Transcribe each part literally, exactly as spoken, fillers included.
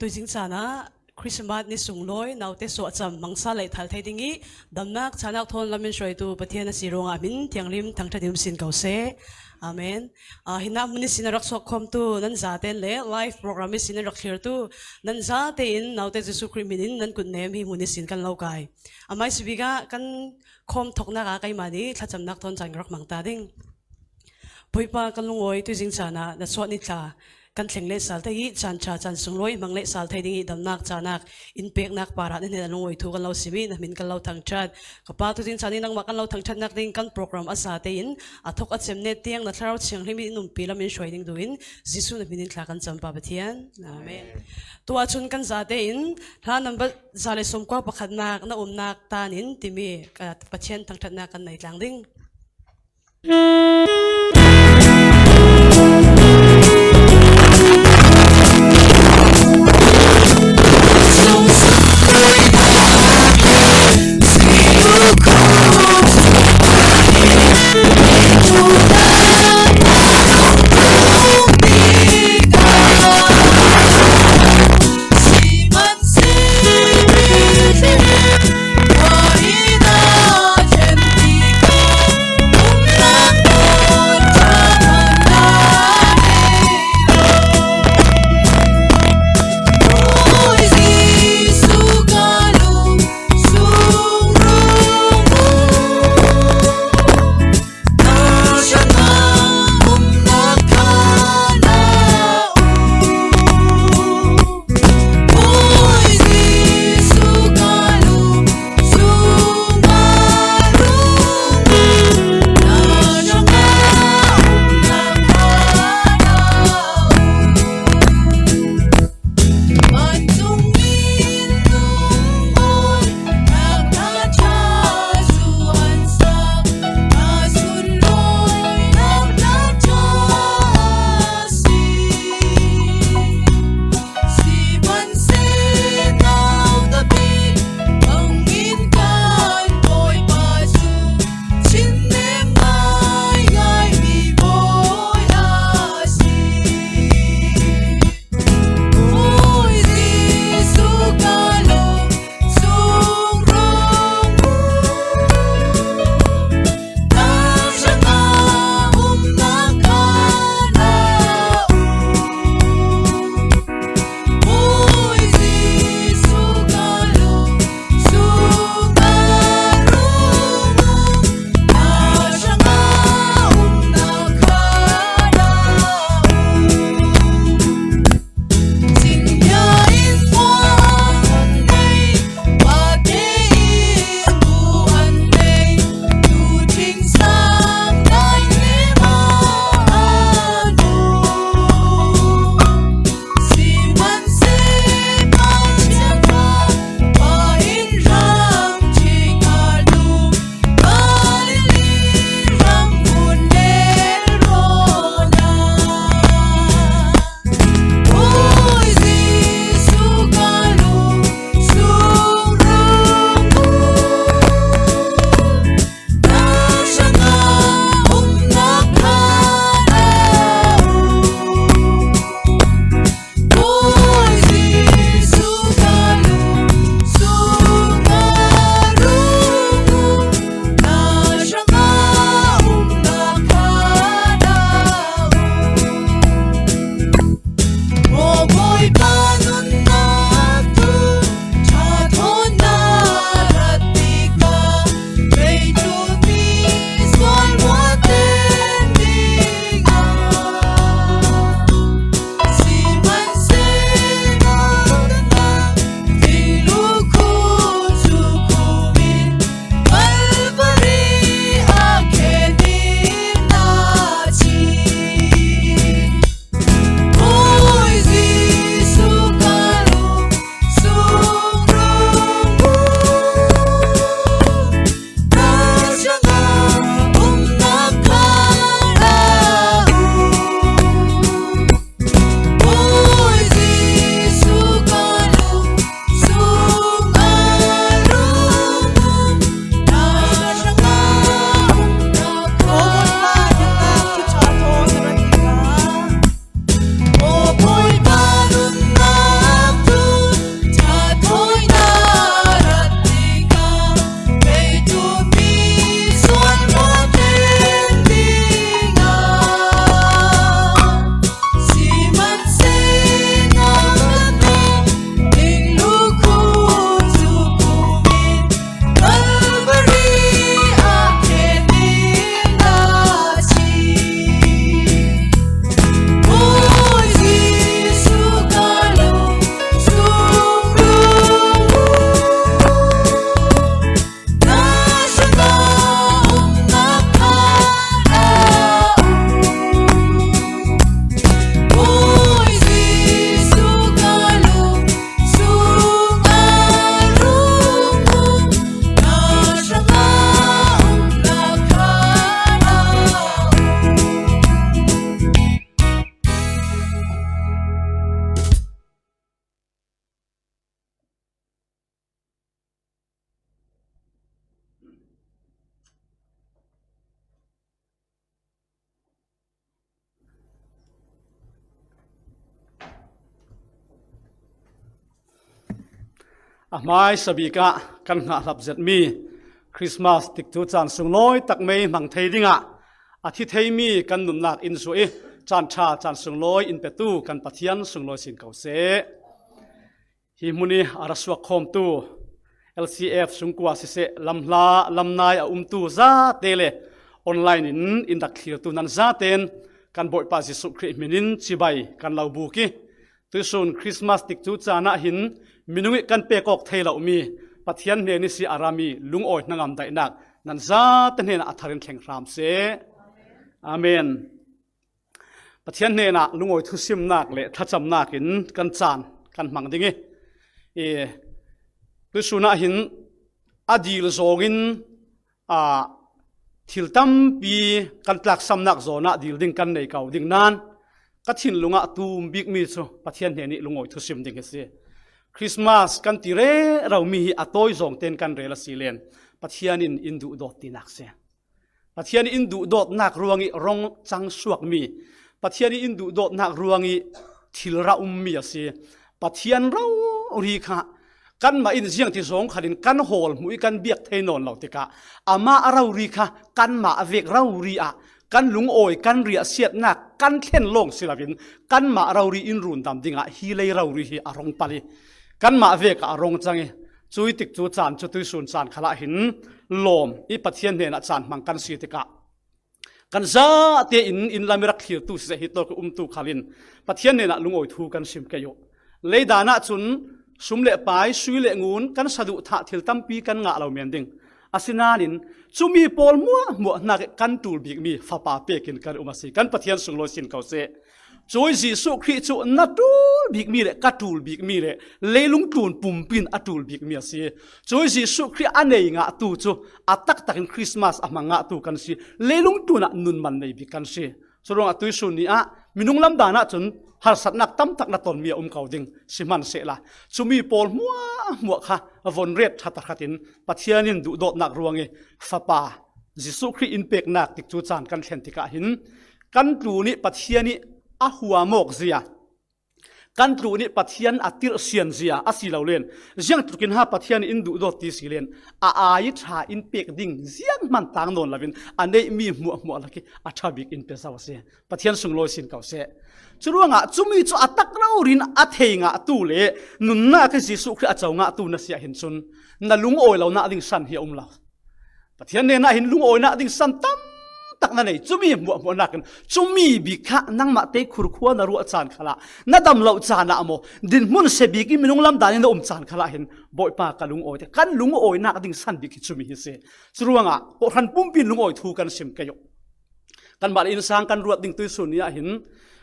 Tuizing chan ah Christmas ni sunglawi naute suahcham hmangsa lei thal thei ding ih damnak, cahnak thawn lam in hruaitu Pathian a si ruangah min thianghlim thangṭhat in um sin ko seh. Amen. Ah, hinah hmun ihsin a rak suak khawmtu nan zaten le live program ihsin a rak thlirtu nan zatein naute Jesuh Khrih hmin in nan kutnem hi hmun ihsin kan lo kai. Amai sibik ah kan khawm thoknak ah keimah nih thlacamnak thawn caan ka rak hmang ta ding. Bawipa, kan lungawi tuizing caan ah na suah ni tla kan thleng leh sal thei ih, caan ṭha caan sunglawi hmang leh sal thei ding ih damnak cahnak in peknak parah na hnenah lungawi thu kan lo sim ih na hmin kan lo thangṭhat. Ka Pa, tuizing caan ih nangmah kan lo thangṭhatnak ding kan program a zatein a thok a cem net tiang na Thlarau Thianghlim in umpi lam in hruai ding duh in Jesuh na hmin in thla kan cam, Pa Pathian. Amen. Tuah cun kan zatein hla nambat za le sawmkua pakhatnak na umnak tan in timi, ah, Pathian thangṭhatnak kan nei tlang ding. A hmaisa bikah kan hngah hlap zetmi Christmas tikcu caan sunglawi tak mei hmang thei dingah a thi theimi kan nunnak in zuah i caan ṭha caan sunglawi in petu kan Pathian sunglawi sin ko seh. Hi hmun i a ra suak khawmtu L C F sungkua siseh, lamhla lamnai a umtu zate le online in in rak thlirtu nan zaten kan Bawipa Jesuh Khrih hmin in cibai kan lo buk i, tuisun Christmas tikcu caan ah hin minung i kan pek awk thei lomi Pathian hnen i si a rami lungawi hnangam daihnak nan zate hnenah a thar in thleng hram seh. Amen. Pathian hnenah lungawi thusimnak le thlacamnak in kan caan kan hmang ding i, i tuisun ah hin a dil zawngin, a, thil tampi kan tlaksamnak zawn ah dil ding kan nei ko ding nan, ka thinlung ah tum bikmi cu Pathian hnen i lungawi thusim ding hi si. Christmas kan ti rero mi hi a tawi zawng tein kan rel a si len Pathian in in duhdawt tinak si. Pathian in duhdawtnak ruang i rong cang suakmi, Pathian in duhdawtnak ruang i thil ra ummi a si. Pathian rori kha kanmah in ziangti zawng khalin kan hawl hmuh i kan biak thei nawn lo tikah, amah a rori kha kanmah a vek rori ah kan lungawi, kan riahsiatnak kan thlen lawng si loin, kanmah rori in rundam dingah hi lei rori hi a rong pal i, kanmah vekah a rong cang i, cui tikcu caan cu tuisun caan khalah hin lawm i Pathian hnenah caan hmang kan si tikah, kan zate in, in lam i rak thlirtu siseh, hi tawk i umtu khalin Pathian hnenah lungawi thu kan sim kei uh. Leidan ah cun sum le pai, sui le ngun kan saduhthah thil tampi kan ngah lo men ding. Asinain cumi pawl hmuahhmuah hnak i kan ṭul bikmi Fapa pek in kan um a si. Kan Pathian sunglawi sin ko seh. Cui Jesuh Khrih cu na ṭul bikmi le ka ṭul bikmi le leilung tlun pumpi in a ṭul bikmi a si. Cui Jesuh Khrih a nei ngahtu cu a taktak in Christmas a hmang ngahtu kan si. Leilung tlun ah nun man nei bik kan si. Curuangah tuisun ni ah minung lam dan ah cun harsatnak tam tak na tonmi a um ko ding si hmansehla, cumi pawl hmuahhmuah kha a von ret ṭha tahratin Pathian in duhdawtnak ruang i Fapa Jesuh Khrih in peknak tikcu caan kan thlen tikah hin kan tlun i Pathian i a huam awk zia, kan tlun i Pathian a tirhsian zia a si lo len, ziangtluk in ha Pathian in duhdawt ti si len, a ai i ṭha in pek ding zianghman tang nawn loin a neihmi hmuahhmuah lak i a ṭha bik in pe zo a si. Pathian sunglawi sin ko seh. Curuangah cumi cu a tak rori in a thei ngahtu le nunnak i Jesuh Khrih a co ngahtu na si ah hin cun na lungawi lonak ding san hi a um lo. Pathian hnenah hin lungawinak ding san tam tak na nei, cumi hmuahhmuah nakin cumi bik kha nangmah te khurkhua na ruah caan khalah, na dam lo caan ah maw, dinhmun se bik i minung lam dan in na um caan khalah hin Bawipa ka lungawi te, kan lungawinak ding san bik hi cumi hi si. Curuangah kawhhran pumpi in lungawi thu kan sim kei uh. Kanmah le innsang kan ruat ding tuisun ni ah hin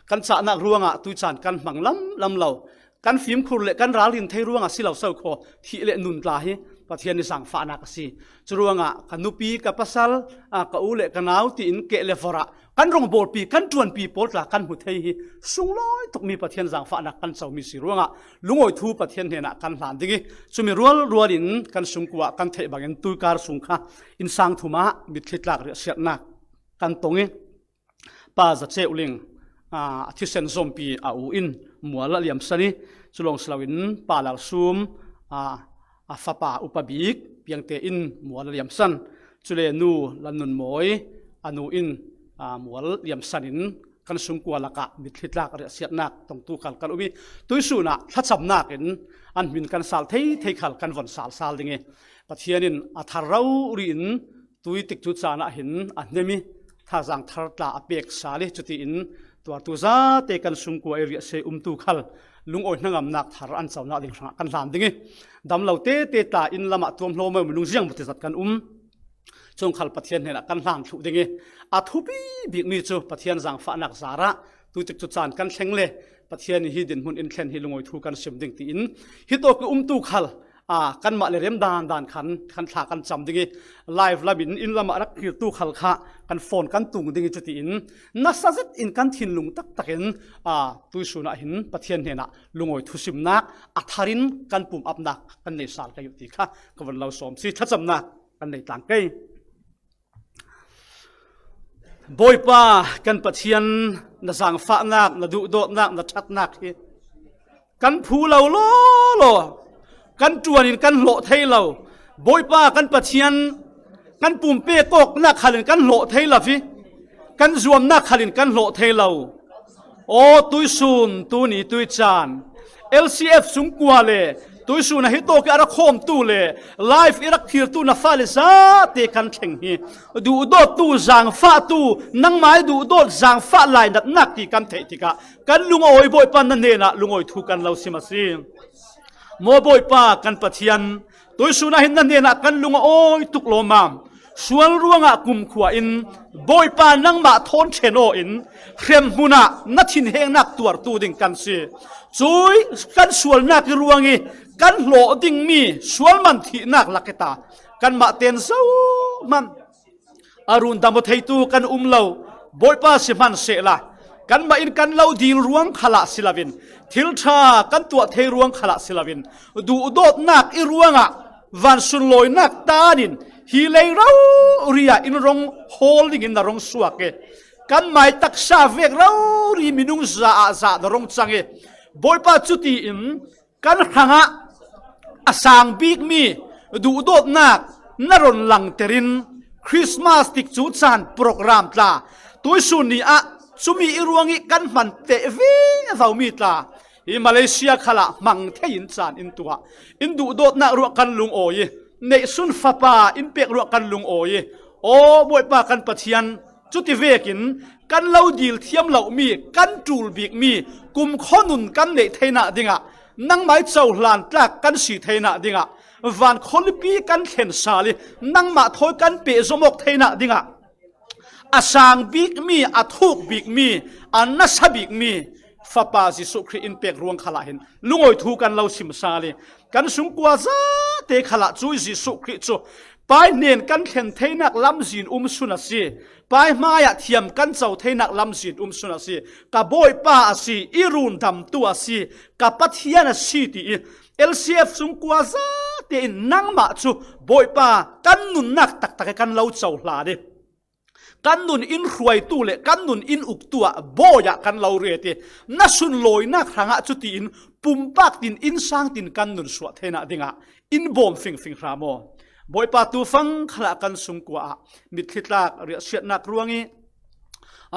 kan cahnak ruangah tuicaan kan hmang lam lam lo. Kan fimkhur le kan ralrin thei ruangah si lo so khaw, thih le nun tla hi Pathian i zangfahnak a si. Curuangah ka nupi, ka pasal, a, ka u le ka nau tiin keh le vorh ah kan rongbawlpi, kan ṭuanpi pawl tla kan hmu thei hi sunglawi tukmi Pathian zangfahnak kan comi si ruangah lungawi thu Pathian hnenah kan hlan ding i, cumi rualrual in kan sungkua ah kan theih bangin tuikar sung kha innsang thum ah mitthli tlak riahsiatnak kan tong i, Pa Za Ceu Ling, aa, a thisen zompi a u in mual a liamsan i, cu lawng si loin Pa Lal Sum, aa, a fapa upa bik Piangte in mual a liamsan. Cule Nu Lan Nun Mawi, a nu in, aa, mual liamsan in kan sungkua lakah mitthli tlak riahsiatnak tongtu khal kan um i, tuisun ah thlacamnak in an hmin kan sal thei thei khal kan von sal sal ding i, Pathian in a thar rori in tui tikcu caan ah hin a hnem i thazang thar tla a pek sal i, cutiin tuartu zate kan sungkua i riahsia umtu khal lungawi hnangamnak thar an conak ding hrangah kan hlan ding i, dam lo tete tla in lamah tuamhlawm minung ziang maw ti zat kan um. Cung khal Pathian hnenah kan hlan thluh ding i, a thupi bikmi cu Pathian zangfahnak zarah tui tikcu caan kan thleng le Pathian i hi dinhmun in thlen hi lungawi thu kan sim ding tiin, hi tawk i umtu khal, aa, kanmah le rem dan dan khan kan thla kan cam ding i, live lam in inn lamah rak kirtu khal kha kan phone kan tung ding i, cutiin nasa zet in kan thinlung taktak in, aa, tuisun ah hin Pathian hnenah lungawi thusimnak a thar in kan pumapnak kan nei sal kei uh ti kha ka von lo sawm si. Thlacamnak kan nei tlang kei. Bawipa kan Pathian, na zangfahnak, na duhdawtnak, na ṭhatnak hi kan phu lo law law, kan ṭuanin kan hlawh thei lo. Bawipa kan Pathian, kan pumpek awknak khalin kan hlawh thei lo hi. Kan zuamnak khalin kan hlawh thei lo. Aw tuisun, tuni tuicaan, L C F sungkua le tuisun a hi tawk i a rak khawmtu le live i rak phirtu na fale zate kan thleng hi. Duhdawttu, zangfahtu, nangmah i duhdawt zangfah lainatnak ti kan theih tikah kan lungawi, Bawipa na hnenah lungawi thu kan lo sim a si. Maw Bawipa kan Pathian, tuisun ah hin na hnenah kan lungawi tuk lawmam. Sual ruangah kumkhua in Bawipa nangmah thawn ṭhen aw in hremhmunah na thinhengnak tuartu ding kan si. Cui kan sualnak i ruang i kan hlawh dingmi sual man thihnak lak i ta kanmah ten zohman a rundam aw theitu kan um lo. Bawipa si hman sehla, kanmah in kan lo dil ruang khalah si loin, thil ṭha kan tuah thei ruang khalah si loin, duhdawtnak i ruangah vansunlawinak tanin hi lei rori ah in rong hawl dingin na rong suak i, kanmah i taksa vek rori minung za ah zah na rong cang i, Bawipa cutiin kan hrangah a sang bikmi duhdawtnak na ron langterin Christmas tikcu caan program tla, tuisun ni ah cumi i ruang i kan hman teh vivo mi tla hi Malaysia khalah hmang thei in caan in tuah, in duhdawtnak ruah kan lungawi i, neihsun fapa in pek ruah kan lungawi i, aw Bawipa kan Pathian, cuti vekin kan lo dil thiam lomi, kan ṭul bikmi kumkhua nun kan neih theinak dingah, nangmah i cohlan tlak kan si theinak dingah, van khualipi kan thlen sal i, nangmah thawi kan pehzom awk theinak dingah, a sang bikmi, a thuk bikmi, a nasa bikmi Fapa Jesuh Khrih in pek ruang khalah hin lungawi thu kan lo sim sal i, kan sungkua zate khalah cui Jesuh Khrih cu Pa i hnen kan thlen theinak lamzin um sun a si. Pa i hmaiah thiam kan co theinak lamzin um sun a si. Ka Bawipa a si, i rundamtu a si, ka Pathian a si ti i L C F sungkua zate in nangmah cu Bawipa kan nunnak taktak i kan lo cohlan i, kan nun in hruaitu le kan nun in uktu ah bawi ah kan lo ret i, na sunlawinak hrangah cutiin pumpak tin, innsang tin kan nun suah theinak dingah in bawm fingfing hram aw. Bawipa, tufang khalah kan sungkua ah mitthli tlak riahsiatnak ruang i,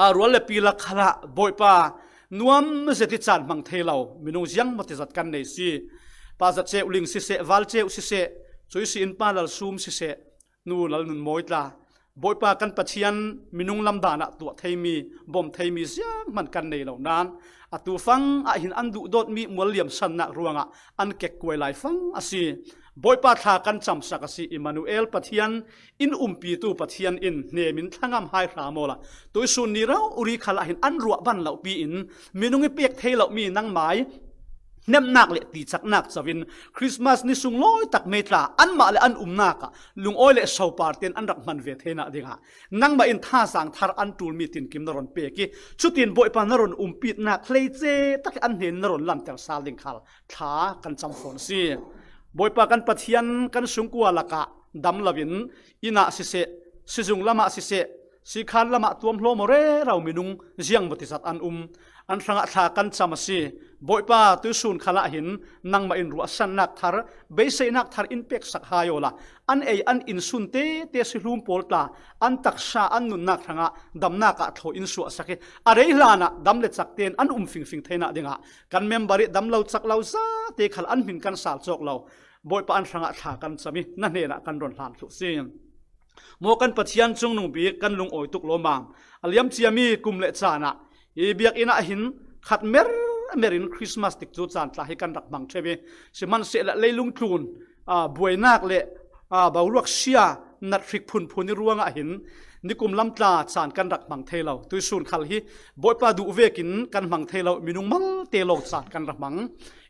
aa, rual le pi lak khalah Bawipa nuam zet i caan hmang thei lo minung ziangmawti zat kan nei si. Pa Zat Ceu Ling siseh, Val Ceu siseh, cui si in Pa Lal Sum siseh, Nu Lal Nun Mawi tla, Bawipa kan Pathian, minung lamdan ah tuah theimi, bawm theimi zianghman kan nei lo nain, a tufang ah hin an duhdawtmi mualliam sannak ruangah an kekkuai lai fang a si. Bawipa thla kan camsak a si. Immanuel Pathian, in umpitu Pathian in hnem in thlangam hai hram awla, tuisun ni rori khalah hin an ruah ban lohpi in minung i pek thei lomi nangmah i hnemnak le ticaknak co in Christmas ni sunglawi tak mei tla anmah le an umnak ah lungawi le sopar ten an rak hman ve theinak dingah nangmah in thazaang thar an ṭulmi tinkim na ron pek i, cutin Bawipa na ron umpitnak hleice tak i an hnen na ron lanter sal ding khal thla kan cam fawn si. Bawipa kan Pathian, kan sungkua lakah dam loin, inn ah siseh, sizung lamah siseh, sikhan lamah tuamhlawm aw rero minung ziangmawti zat an um. An hrangah thla kan cam a si. Bawipa, tuisun khalah hin nangmah in ruahsannak thar, beiseinak thar in peksak hai awla, an ei an insun tete sihlum pawl tla an taksa an nunnak hrangah damnak ah thlaw in suahsak i, a rei hlanah dam le cak ten an um fingfing theinak dingah kan member i dam lo cak lo zate khal an hmin kan sal cawk lo. Bawipa, an hrangah thla kan cam i na hnenah kan ron hlan thluh si. Maw kan Pathian, Cungnung Bik kan lungawi tuk lawmam. A liam ciami kum le caan ah i biakinn ah hin khat mermer in Christmas tikcu caan tla hi kan rak hmang ṭheu i, sihmanhsehlaw leilung tlun, aa, buainak le, aa, boruak sia nat hrik phunphun i ruangah hin nikum lam tla caan kan rak hmang thei lo. Tuisun khal hi Bawipa duh vekin kan hmang thei lo, minung malte lawng caan kan rak hmang.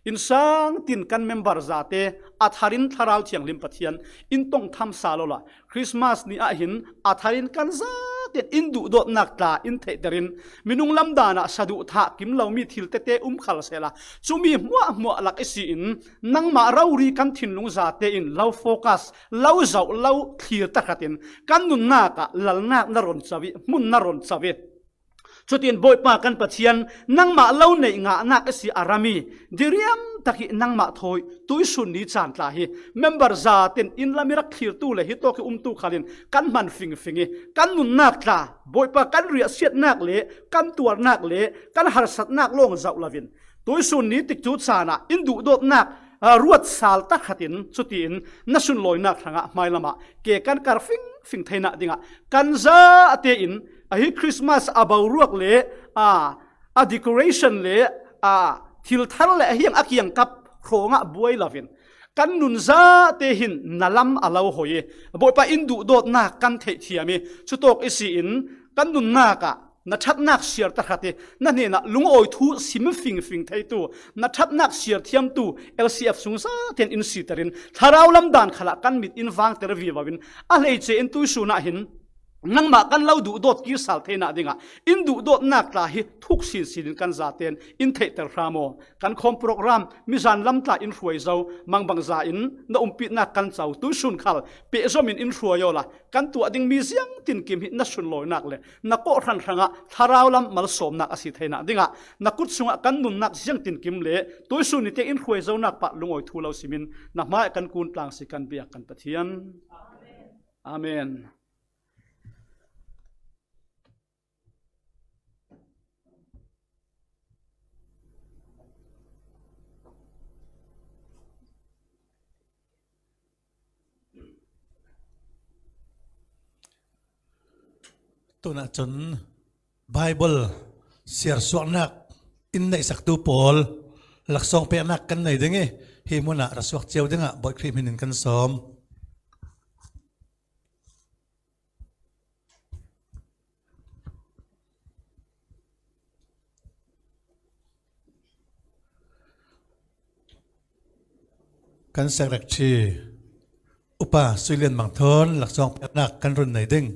Innsang tin kan member zate a thar in Thlarau Thianghlim Pathian in tong tham sal awla, Christmas ni ah hin a thar in kan zate in duhdawtnak tla in theihter in, minung lamdan ah saduh thah kim lomi thil tete um khal sehla, cumi hmuahhmuah lak i si in, nangmah rori kan thinlung zate in lo focus, lo zoh, lo thlir tahratin kan nunnak ah lalnak na ron co i, hmun na ron co i, cutin Bawipa kan Pathian, nangmah lo neih ngahnak i si a ram i diriam tak hi nangmah thawi tuisun ni caan tla hi member zaten inn lam i rak thlirtu le hi tawk hi umtu khalin kan hman fingfing i kan nunnak tla, Bawipa, kan riahsiatnak le kan tuarnak le kan harsatnak lawng zoh loin tuisun ni tikcu caan ah in duhdawtnak, aa, ruat sal tak khatin cutiin na sunlawinak hrangah hmailamah ke kan kar fingfing theinak dingah kan zatein ahi Christmas a boruak le, aa, a decoration le, aa, thil thar le a hiang a kiangkap hrawngah buai loin kan nun zate hin na lam a lo hoi i, Bawipa, in duhdawtnak kan theihthiam i, cutawk i si in kan nunnak ah na ṭhatnak siar tak khat i na hnenah lungawi thu sim fingfing theitu, na ṭhatnak siar thiamtu L C F sung zaten in siter in thlarau lam dan khalah kan mit in vangter vivo in a hleice in tuisun ah hin nangmah kan lo duhdawt kir sal theinak dingah in duhdawtnak tla hi thuk sinsin in kan zaten in theihter hram aw. Kan khawm program mizan lam tla in hruai zo, mangbangza in na umpitnak kan co, tuisun khal pehzom in in hruai awla kan tuah ding mi ziang tinkim hi na sunlawinak le na kawhhran hrangah thlarau lam malsawmnak a si theinak dingah na kut sungah kan nunnak ziang tinkim le tuisun ni tiang in hruai zonak pah lungawi thu lo simin na hmaiah kan kun tlang si kan biak kan Pathian. Amen. Tunah cun Baibal siarsuahnak in neihsaktu pawl laksawng peknak kan nei ding i, hi hmunah ra suak cio dingah Bawi Khrih hminin kan sawm. Kan secretary Upa Suilian Mang thawn laksawng peknak kan run nei ding.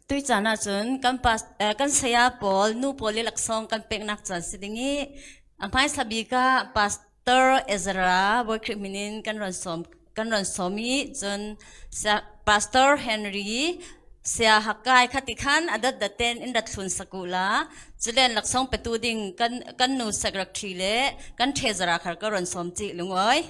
Tui caan ahcun kan pas-, eh, kan saya pawl, nu pawl i laksawng kan peknak caan si ding i, a hmaisa bik ah Pastor Ezra Bawi Khrih hminin kan run sawm, kan run sawm i, cun Sia-, Pastor Henry, Sia Hakai kha ti khan a datdat tein in rat thlun sak uhla, culen laksawng petu ding kan, kan nu secretary le kan treasurer khal ka run sawm cih lungawi.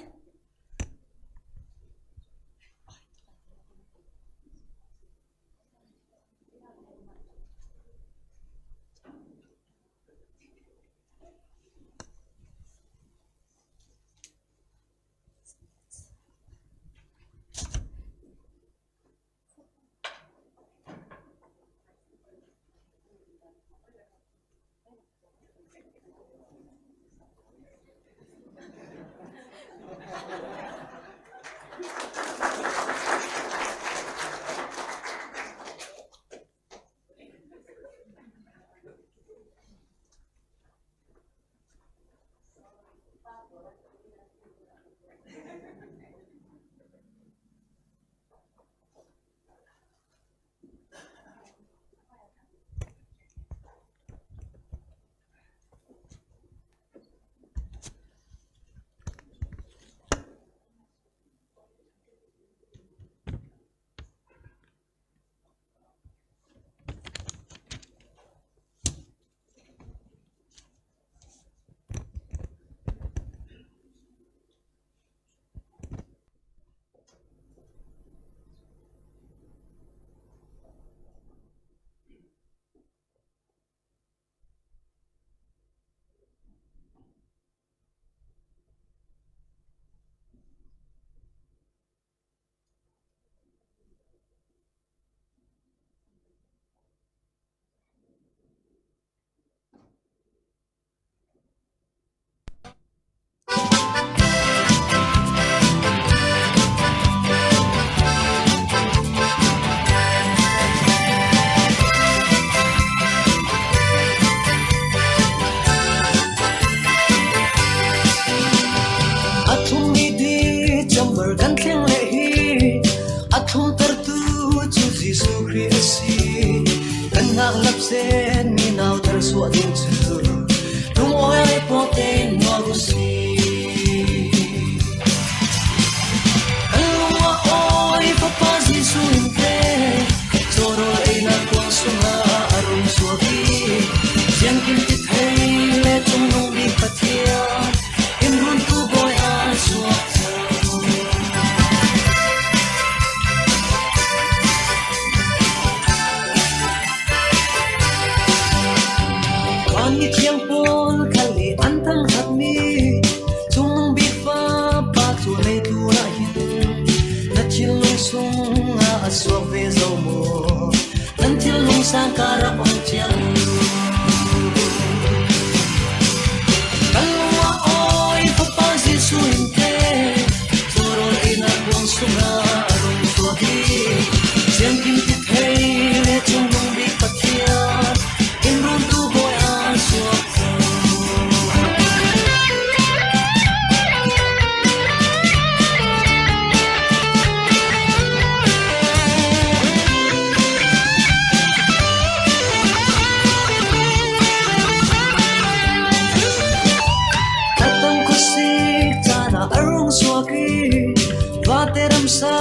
Thumtertu cu Jesuh Khrih a si. Kan ngakhlap zen mi nauter suah ding cu lungawi ai pawh tein muak uhsi. Kan lung a awi Fapa Jesuh in te, caw rawl einak kuang sungah a rung suak i, siangkim ti thei le cungnung bik Pathian in runtu bawi a suak. Van mithiang pawl khal i an thangkhatmi cungnung bik Fapa cu leitlun ah hin na thinlung sungah a suak ve zo maw? Nan thinlung sang ka rak ong ciang. Kan lung a awi Fapa Jesuh in te, caw rawl einak kuang sungah a rung suak i, siangkim ti thei le cungnung bik Pathian in runtu bawi a suak. Tatang khuasik caan ah a rung suak i, vate ramsa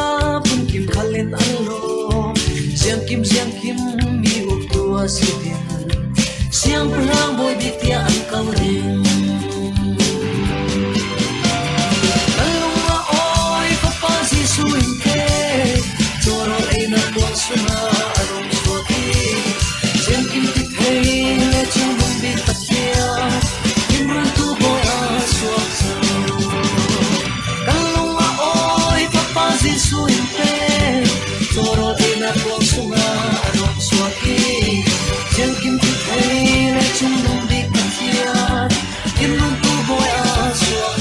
phunkim khal in an lawm. Siangkim, siangkim mi uktu a si ding, siangpahrang bawi bik tiah an ko ding. Kan lung a awi Fapa Jesuh in te, caw rawl einak kuang sungah a rung suak i, siangkim ti thei le cungnung bik Pathian in runtu bawi a suak. Kan lung a awi Fapa Jesuh in te, caw rawl einak kuang sungah a rung suak i, siangkim ti thei le cungnung bik Pathian in runtu bawi a suak.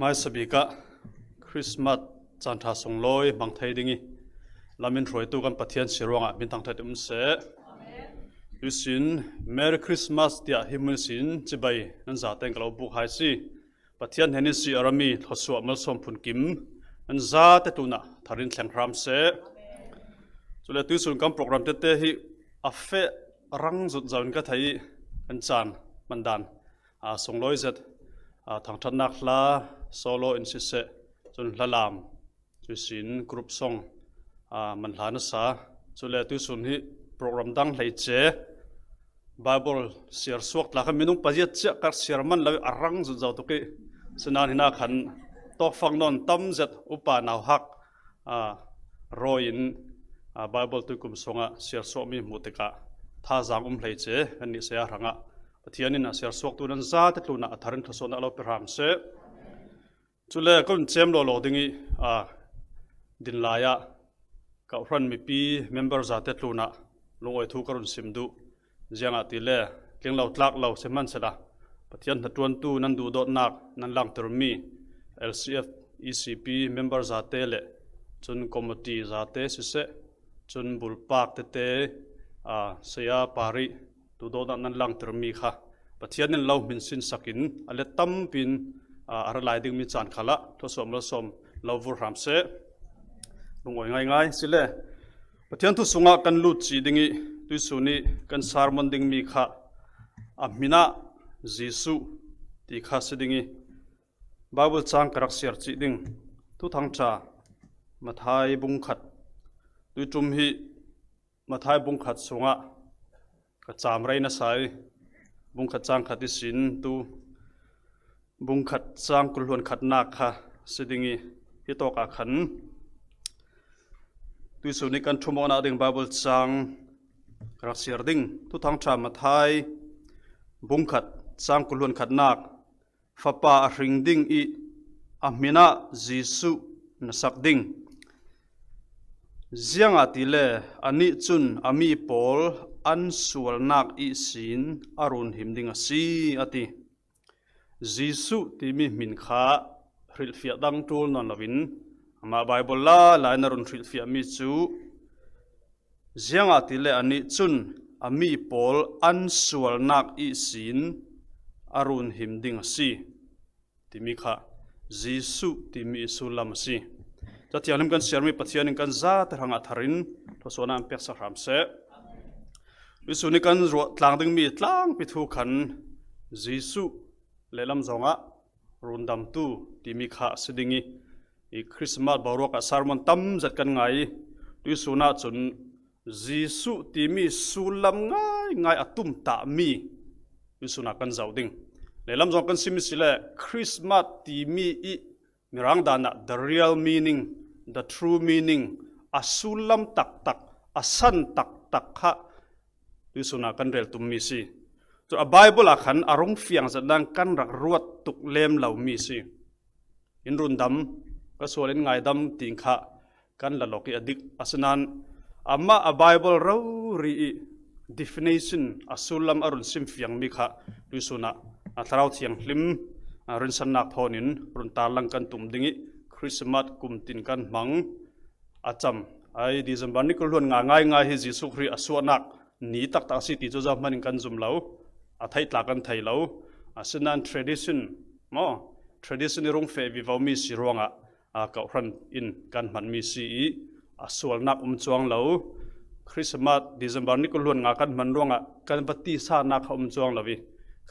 Hmaisa bikah Christmas caan ṭha sunglawi hmang thei ding i lamin hruaitu kan Pathian si ruangah min thangṭhat um seh. Tuisin Merry Christmas tiah hi hmun sin cibai nan zate in ka lo buk hai si. Pathian hnenin si a rami thluasuah malsawm phunkim nan zate tlunah tharin thleng hram seh. Cule tuisun kan program tete hi a feh rang zut zo in ka thei i kan caan mandan a sunglawi zet, a, thangṭhatnak hla, solo in siseh, cun hlalam, cuisin group song, a, man hla nasa. Cule tuisun hi program dang hleice Bible siar suak tla kha minung pazia ciah ka siar man lo i a rang zut zo tuk i, sinan hina khan tawkfak nawn tam zet upa nauhak, a, rawi in, a, Bible tuikum sungah siar suakmi hmuh tikah thazaang um hleice kan nih saya hrangah Pathian in a siar suaktu nan zate tlunah a tharin thluasuahnak lo pe hram seh. Cule ka run cem lawlaw ding i, a, din lai ah ka uhran mipi member zate tlunah lungawi thu ka run sim duh. Ziangahtile, tlinglo tlaklo si hmansehla, Pathian hnaṭuantu nan duhdawtnak nan langtermi L C F, E C P member zate le cun committee zate siseh, cun bulpak tete, aa, saya pari duhdawtnak nan langtermi kha Pathian in lo hminsinsak in a let tampi in, aa, a ra lai dingmi caan khalah thluasuah malsawm lo vur hram seh. Lungawi ngaingai sile, Pathian thu sungah kan lut cih ding i tuisun i kan sermon dingmi kha a hminah Jesuh ti kha si ding i Bible cang ka rak siar cih ding. Thuthangṭha Matthai bungkhat, tuiṭum hi Matthai bungkhat sungah ka cam rei nasa i bungkhat cang khat ihsin tu bungkhat cang kulhluan khatnak kha si ding i, hi tawkah khan tuisun i kan ṭhumawknak ding Bible cang ka rak siar ding. Thuthangṭha Matthai bungkhat cang kulhluan khatnak, Fapa a hring ding i a hminah Jesuh na sak ding. Ziangahtile anih cun a mi pawl an sualnak ihsin a run him ding a si, a ti. Jesuh timi hmin kha hrilhfiah dang ṭul nawn loin amah Bible la lai na run hrilhfiahmi cu, ziangahtile anih cun a mi pawl an sualnak ihsin a run him ding a si timi kha Jesuh timi i sullam a si. Cathianghlim kan siarmi Pathian in kan zate hrangah tharin thluasuahnak an peksak hram seh. Tuisun i kan ruah tlang dingmi tlangpi thu khan Jesuh lehlam zongah rundamtu timi kha a si ding i, i Christmas boruak ah sermon tam zet kan ngai i, tuisun ah cun Jesuh timi sullam ngaingai a tumtahmi tuisun ah kan zoh ding. Lehlam zong kan sim i si le Christmas timi i Mirang dan ah the real meaning, the true meaning, a sullam taktak, a san taktak kha tuisun ah kan rel tummi si. Cun a Bible ah khan a rung fiang zet nan kan rak ruat tuk lem lomi si. In rundam, ka sual in ngaidam ti kha kan la lawk i a dik. Asinan amah a Bible rori i definition a sullam a run sim fiangmi kha tuisun ah a Thlarau Thianghlim, a, rinsannak thawn in run tarlang kan tum ding i Christmas kum tin kan hmang a cam. Ai December ni kul hluan nga ngaingai hi Jesuh Khrih a suahnak ni taktak a si ti cu zohman in kan zum lo, a theih tla kan thei lo. Asinan tradition maw, tradition i rung feh vivo mi si ruangah, aa, kawhhran in kan hmanmi si i a sualnak um cuang lo. Christmas December ni kul hluan nga kan hman ruangah kan va tisanak kha um cuang lo i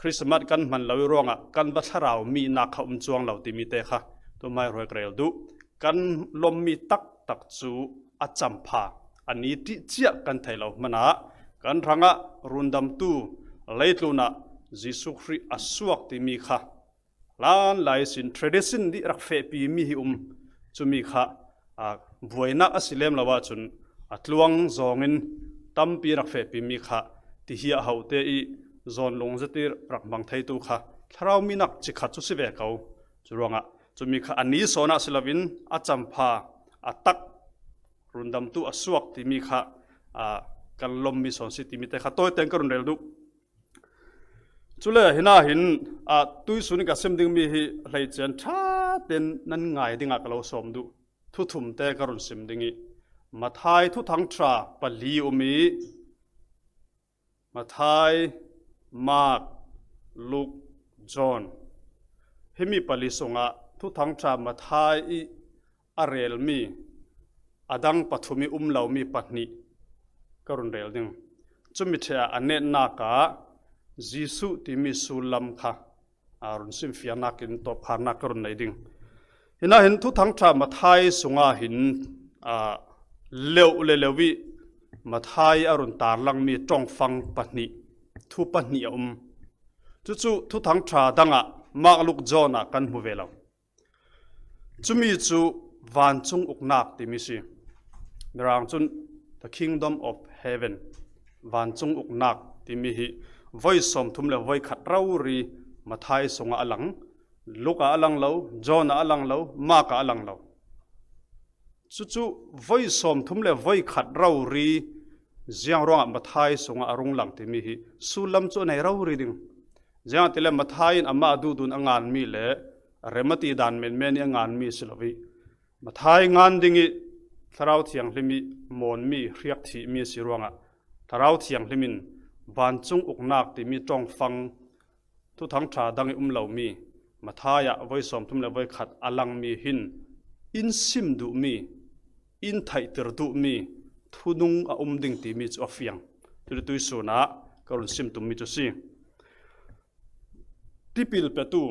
Christmas kan hman lo i ruangah kan va thlarau minak kha um cuang lo timi te kha tu hmaihruai ka rel duh. Kan lommi taktak cu a campha, a ni ṭih ciah kan thei lo hmanah kan hrangah rundamtu leitlun ah Jesuh Khrih a suak timi kha hlan lai sin tradition dih rak fehpi mi hi um. Cumi kha, aa, buainak a si lem lo ahcun a tluang zawngin tampi rak fehpi mi kha tihiah hote i zawn lungzet i rak hmang theitu kha thlarau minak cikhat cu si ve ko. Cu ruangah cumi kha a ni sawn ah si loin a campha, a tak, rundamtu a suak timi kha, aa, kan lommi sawn si timi te kha tawite in ka run rel duh. Cule hina hin, aa, tuisun in ka sim dingmi hi hleice an ṭha ten nan ngai dingah ka lo sawm duh. Thu thumte ka run sim ding ih, Matthai Thuthang Ṭha pali um ih, Matthai, Mark, Luke, John. Himi pali sungah Thuthang Ṭha Matthai ih a relmi, a dang pathum ih um lomi pahnih ka run rel ding. Cumi ṭheh ah a netnak ah Jesuh timi sullam kha, aa, run simfiangnak in tawpkhannak ka run nei ding. Hinah hin Thuthang Ṭha Matthai sungah hin, aa, leuh le leuh ih Matthai a run tarlangmi ṭongfang pahnih, thu pahnih a um. Cucu Thuthang Ṭha dangah Mark, Luke, John ah kan hmu ve lo. Cumi cu vancung uknak timi si. Mirang cun the kingdom of heaven, vancung uknak timi hi voi sawmthum le voi khat rori Matthai sungah a lang, Luke ah a lang lo, John ah a lang lo, Mark ah a lang lo. Cucu voi sawmthum le voi khat rori ziang ruangah Matthai sungah a rung lang timi hi sullam cu a nei rori ding. Ziangahtile Matthai in amah duhdun a nganmi le remati dan menmen ih a nganmi si lo ih, Matthai ngan ding ih Thlarau Thianghlim ih mawnmi, hriak thihmi a si ruangah Thlarau Thianghlim in vancung uknak timi ṭongfang Thuthang Ṭha dang ih um lomi Matthai ah voi sawmthum le voi khat a langmi hin in sim duhmi, in theihtir duhmi thunung a um ding timi cu a fiang. Cule tuihsun ah ka run sim tummi cu si. Tipil petu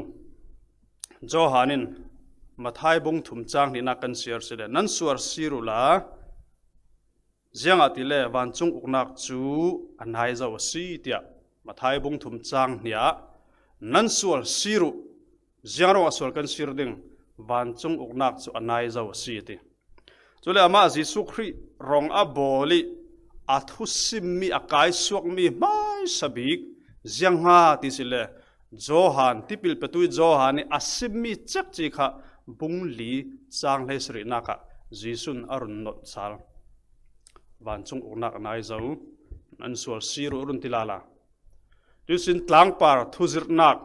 Johan in Matthai bung thum cang hnihnak kan siar si le, nan sual sir uhla, ziangahtile vancung uknak cu a nai zo a si, tiah Matthai bung thum cang hnih ah nan sual sir uh, ziang ruangah sual kan sir ding, vancung uknak cu a nai zo a si, a ti. Cule amah Jesuh Khrih rong a bawl ih a thusimmi, a kaisuakmi hmaisa bik ziang hnga ti si le, Johan, tipil petu ih Johan ih a simmi cekci kha bung li cang hleisarihnak ah Jesuh in a run nolh sal. Vancung uknak a nai zo, nan sual sir uh a run ti lala. Tuihsin tlangpar thuzirhnak,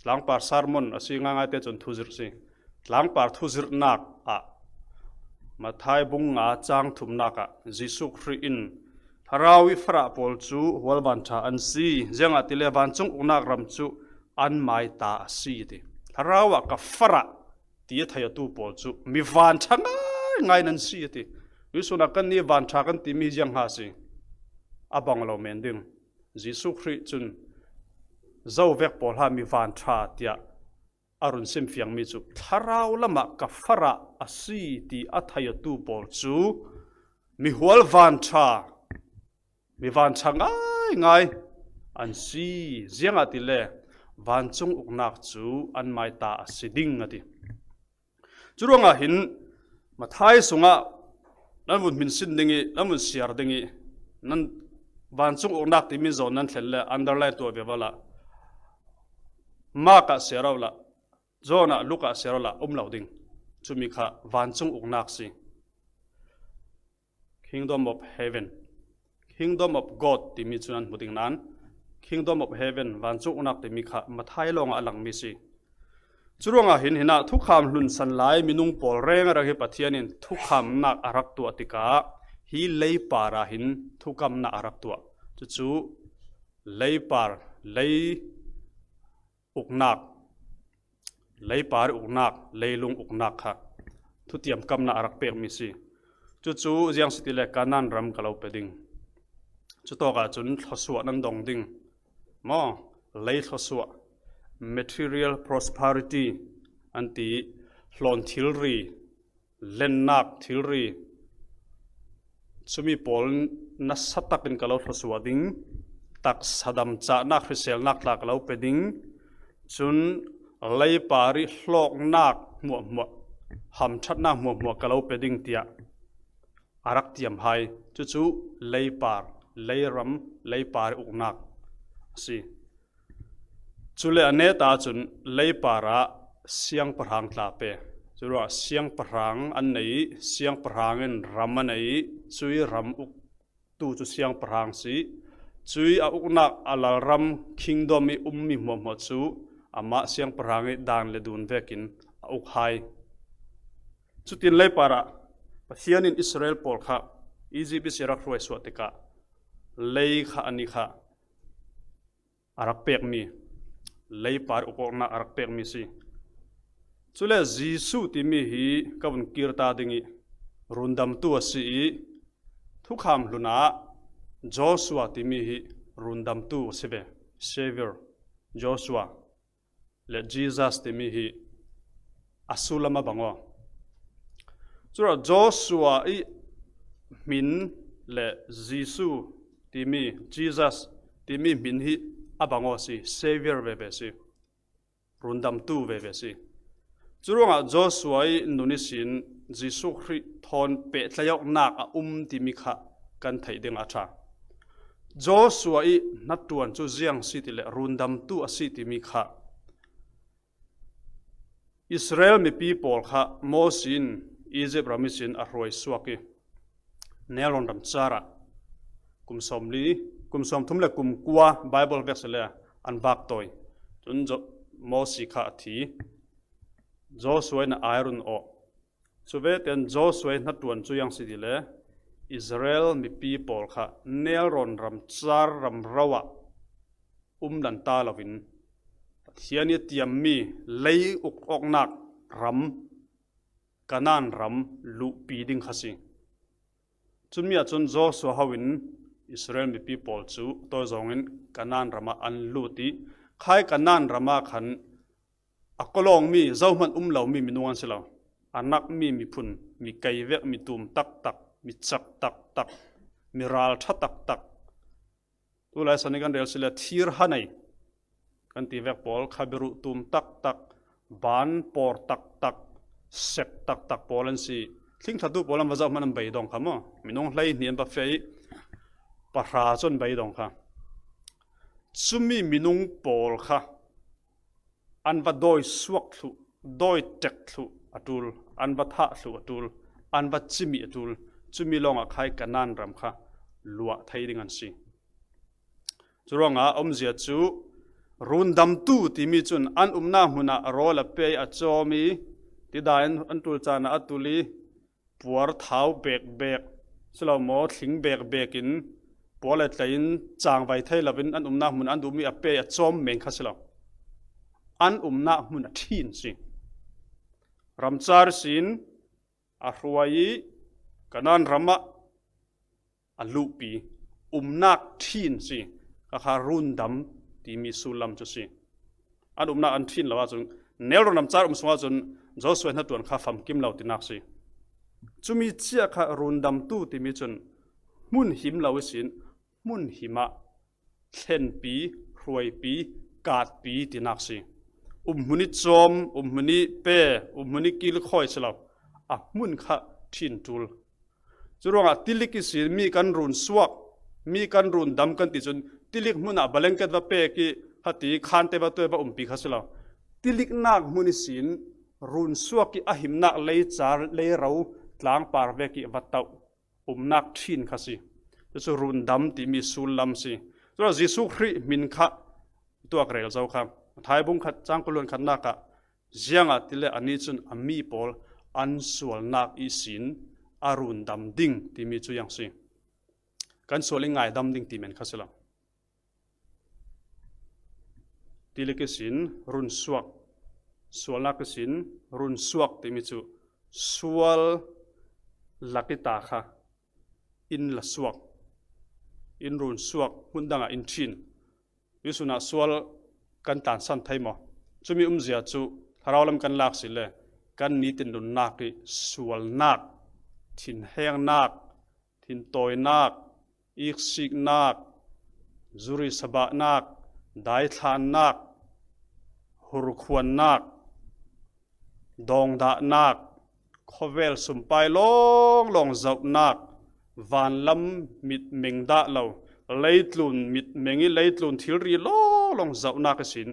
tlangpar sermon a si ngaingai te cun thuzirh si. Tlangpar thuzirhnak ah Matthai bung nga cang thumnak ah Jesuh Khrih in Thlarau ih farah pawl cu hualvan ṭha an si, ziangahtile vancung uknak ram cu an maita a si, a ti. Thlarau ah ka farah ti a thei awtu pawl cu mi vanṭha ngaingai nan si, a ti. Tuihsun ah kannih vanṭha kan timi ziang hnga si? A bang lo men ding. Jesuh Khrih cun zo vek pawl ha mi vanṭha tiah a run simfiangmi cu thlarau lamah ka farah a si ti a thei awtu pawl cu mihual vanṭha, mi vanṭha ngaingai an si, ziangahtile vancung uknak cu an maita a si ding, a ti. Curuangah hin Matthai sungah nan vun hminsin ding ih, nan vun siar ding ih, nan vancung uknak timi zawn nan thlen le underline tuah vivo la, Mark ah siar awla, John ah, Luke ah siar awla um lo ding. Cumi kha vancung uknak si. Kingdom of Heaven, Kingdom of God timi cu nan hmu ding nain, Kingdom of Heaven, vancung uknak timi kha Matthai lawngah a langmi si. Curuangah hin hinah thukham hlunsan lai minung pawl rengreng hi Pathian in thukhamnak a rak tuah tikah hi leipar ah hin thukamnak a rak tuah. Cucu leipar, lei uknak, leipar ih uknak, leilung uknak kha thutiam kamnak a rak pekmi si. Cucu ziang si tile Kanaan ram ka lo pe ding. Cutawk ahcun thluasuah nan dong ding. Maw, lei thluasuah, material prosperity an ti, hlawn thilri, lennak thilri, cumi pawl nasa takin ka lo thluasuah ding, taksa dam cahnak hriselnak tla ka lo pe ding, cun leipar ih hlawknak hmuahhmuah, hamṭhatnak hmuahhmuah ka lo pe ding, tiah a rak tiam hai. Cucu leipar, leiram, leipar ih uknak a si. Cule a neta cun leipar ah siangpahrang tla pe. Curuah siangpahrang an nei ih, siangpahrang in ram a nei ih, cuih ram uktu cu siangpahrang si. Cuih a uknak a lalram kingdom ih ummi hmuahhmuah cu amah siangpahrang ih dan le dun vekin a uk hai. Cutin leiparah Pathian in Israel pawl kha Egypt ihsi a rak hruai suah tikah lei kha a ni kha a rak pekmi, leipar uk awknak a rak pekmi si. Cule Jesuh timi hi ka vun kir ta ding ih rundamtu a si ih, thukham hlun ah Joshua timi hi rundamtu a si ve. Savior, Joshua le Jesus timi hi a sullam a bang aw. Cura Joshua ih hmin le Jesuh timi, Jesus timi hmin hi a bang aw si, Savior veve si, rundamtu veve si. Curuangah Joshua ih nun ihsin Jesuh Khrih thawn pehtlaihawknak a um timi kha kan theih dingah a ṭha. Joshua ih hnaṭuan cu ziang si ti le rundamtu a si timi kha Israel mipi pawl kha Mosi in Egypt ram ihsin a hruai suak ih, Nelrawn ram carah kum sawmli, kum sawmthum le kum kua Baibal vek si le an vak tawi. Cun Jo-, Mosi kha a thi. Joshua in a ai run awh. Cuvete in Joshua ih hnaṭuan cu ziang si ti le Israel mipi pawl kha Nelrawn ram car ram ro ah um lanta loin Pathian ih a tiammi lei uk awknak ram, Kanaan ram luhpi ding kha si. Cumi ahcun Joshua ho in Israel mipi pawl cu tawi zawngin Kanaan ram ah an lut ih, khai Kanaan ram ah khan a kawlawngmi, zohman um lomi minung an si lo. A nakmi miphun, mi kei vek, mi tum taktak, mi cak taktak, mi ralṭha taktak. Tulai san ih kan rel si le thir ha nei kan ti vek pawl, khabiruh tum taktak, ban pawr taktak, sek taktak pawl an si. Thlingthlatu pawl an va zoh hmanh an beidong kha maw? Minung hleihnih an va feh ih pahra cu an beidong kha. Cumi minung pawl kha an va dawi suak thluh, dawi ṭek thluh a ṭul, an va thah thluh a ṭul, an va cimih a ṭul. Cumi lawngah khai Kanaan ram kha luah thei ding an si. Curuangah a umzia cu rundamtu timi cun an umnak hmun ah rawl a pe ih a cawm ih, tidai an, an ṭul caan ah a tul ih, puar thau bekbek si lo maw, thling bekbek in puar le tlei in cangvai thei loin an umnak hmun an duhmi a pe ih a cawm men kha si lo. An umnak hmun a ṭhin si. Ramcar sin a hruai ih Kanaan ram ah a luhpi, umnak ṭhin si, kha kha rundam timi sullam cu si. An umnak an ṭhin lo ahcun, Nelrawn ramcar um sung ahcun Joshua hnaṭuan kha famkim lo tinak si. Cumi cia kha rundamtu timi cun hmun him lo ihsin, hmun him ah thlenpi, hruaipi, katpi tinak si. Umhmun ih cawm, umhmun ih pe, umhmun ih kilkhawi si lo, a hmun kha ṭhin ṭul. Curuangah tilik ihsin mi kan run suak, mi kan run dam kan ti cun tilik hmun ah blanket va pek ih, hati khante va tuai va umpi kha si lo. Tiliknak hmun ihsin run suak ih a himnak leicar, leiro, tlangpar vek ih va toh, umnak ṭhin kha si. Cucu run dam timi sullam si. Curuangah Jesuh Khrih hmin kha tuak rel zo kha. Matthai bung khat cang kul hluan khatnak ah, ziangahtile anih cun a mi pawl an sualnak ihsin a rundam ding timi cu ziang si. Kan sual ih ngaidam ding ti men kha si lo. Tilik ihsin run suak, sualnak ihsin run suak timi cu sual lak ih ta kha in la suak, in run suak, hmun dangah in ṭhin. Tuihsun ah sual kan tlansan thei maw? Cumi umzia cu thlarau lam kan lak si le kan nitin nunnak ih sualnak, thinhengnak, thintawinak, iksiknak, zuri sabahnak, daithlannak, hurkhuannak, dawngdahnak, khawvel sumpai lawnglawng zohnak, vanlam mitmeng dah lo, leitlun mitmeng ih leitlun thilri lawnglawng zohnak ihsin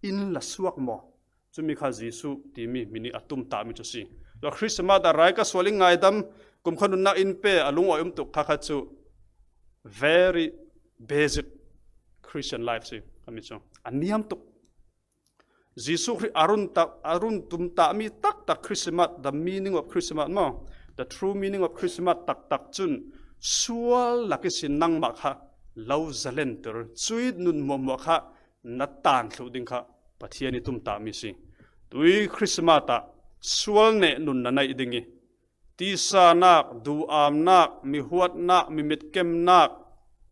in la suak maw? Cumi kha Jesuh timi hmin ih a tumtahmi cu si. Tua Christmas ah rai ka sual in ngaidam, kumkhua nunnak in pe, a lungawi um tuk kha kha cu very basic Christian life si, kami cu a niam tuk. Jesuh Khrih a run tak, a run tum ta mi taktak Christmas, the meaning of Christmas maw, the true meaning of Christmas taktak cun sual lak ihsin nangmah kha lo zalentir, cui nun hmuahhmuah kha na tan thluh ding kha Pathian i tum ta mi si. Tui Christmas ah sual neh nun na neih ding i, tisanak, duhamnak, mi huatnak, mi mitkemnak,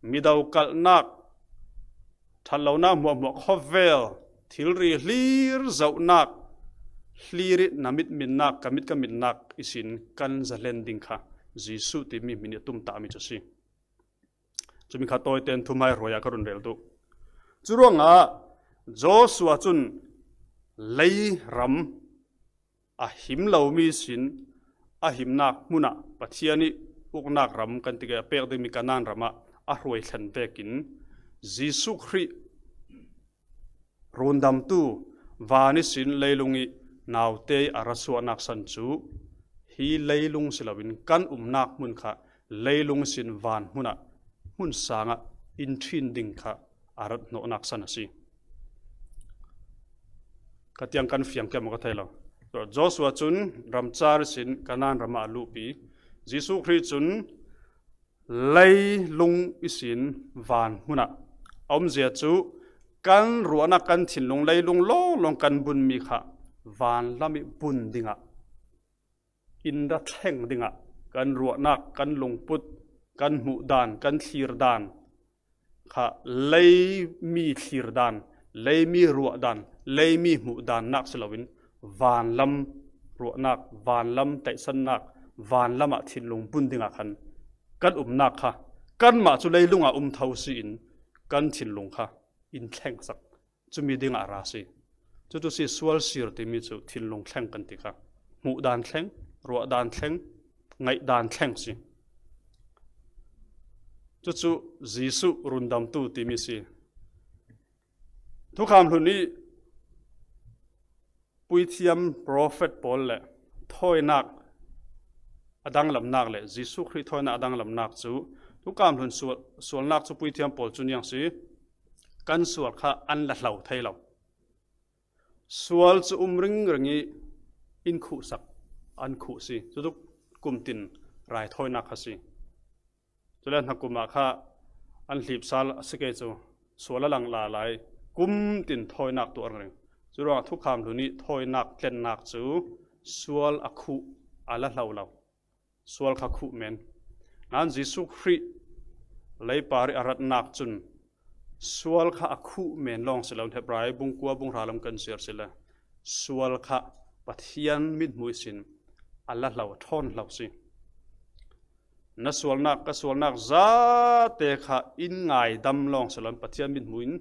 mi dokalhnak, ṭhatlonak hmuahhmuah khawvel, thilri hlir zohnak, hlir i na mit minnak, ka mit ka mitnak ihsin kan zalen ding kha Jesuh timi hmin i tum ta mi cu si. Cumi kha tawiten thuhmai hruai ah ka run rel duh. Curuangah Joshua cun lei ram a him lomi sin a himnak hmunah Pathian i uknak ram kan ti ke a pek dingmi Kanaan ram ah a hruai thlen vekin Jesuh Khrih rundamtu van ihsin leilung i naute i a ra suahnak san cu hi leilung si loin kan umnak hmun kha leilung ihsin van hmunah hmun sangah in ṭhin ding kha a rat hnawhnak san a si. Ka tiang kan fiang kei maw ka thei lo. Joshua cun ramcar ihsin Kanaan ram ah a luhpi. Jesuh Khrih cun leilung ihsin van hmunah a umzia cu kan ruahnak kan thinlung leilung lawnglawng kan bunmi kha van lam i bun dingah in ra thleng dingah kan ruahnak, kan lungput, kan hmuh dan, kan thlir dan kha leimi thlir dan, leimi ruah dan, leimi hmuh dannak si loin vanlam ruahnak, vanlam tlaihsannak, vanlam ah thinlung bun dingah khan kan umnak kha kanmah cu leilung ah um tho si in kan thinlung kha in thlengsak cumi dingah a ra si. Cucu si sual sir timi cu thinlung thleng kan ti kha. Hmuh dan thleng, ruah dan thleng, ngaih dan thleng si. Cucu Jesuh rundamtu timi si. Thukham hlun i puithiam profet pawl le thawinak a danglamnak le Jesuh Khrih thawinak a danglamnak cu thukham hlun sual, sualnak cu puithiam pawl cu niang si. Kan sual kha an la hlo thei lo. Sual cu um ringring i in khuhsak an khuh si. Cutuk kumtin raithawinak kha si. Cule hnakum ah kha an hlip sal a si kei cu sual a lang la lai kumtin thawinak tuah ringring. Curuangah thukham hlun i thawinak tlennak cu sual a khuh a la hlo lo. Sual kha khuh men. Nain Jesuh Khrih leipar i a ratnak cun sual kha a khuh men lawng si lo. Hebrai bung kua bung hra lam kan siar si le sual kha Pathian mithmuh ihsin a la hlo, a ṭhawn hlo si. Na sualnak, ka sualnak zate kha in ngaidam lawng si lo, Pathian mithmuh in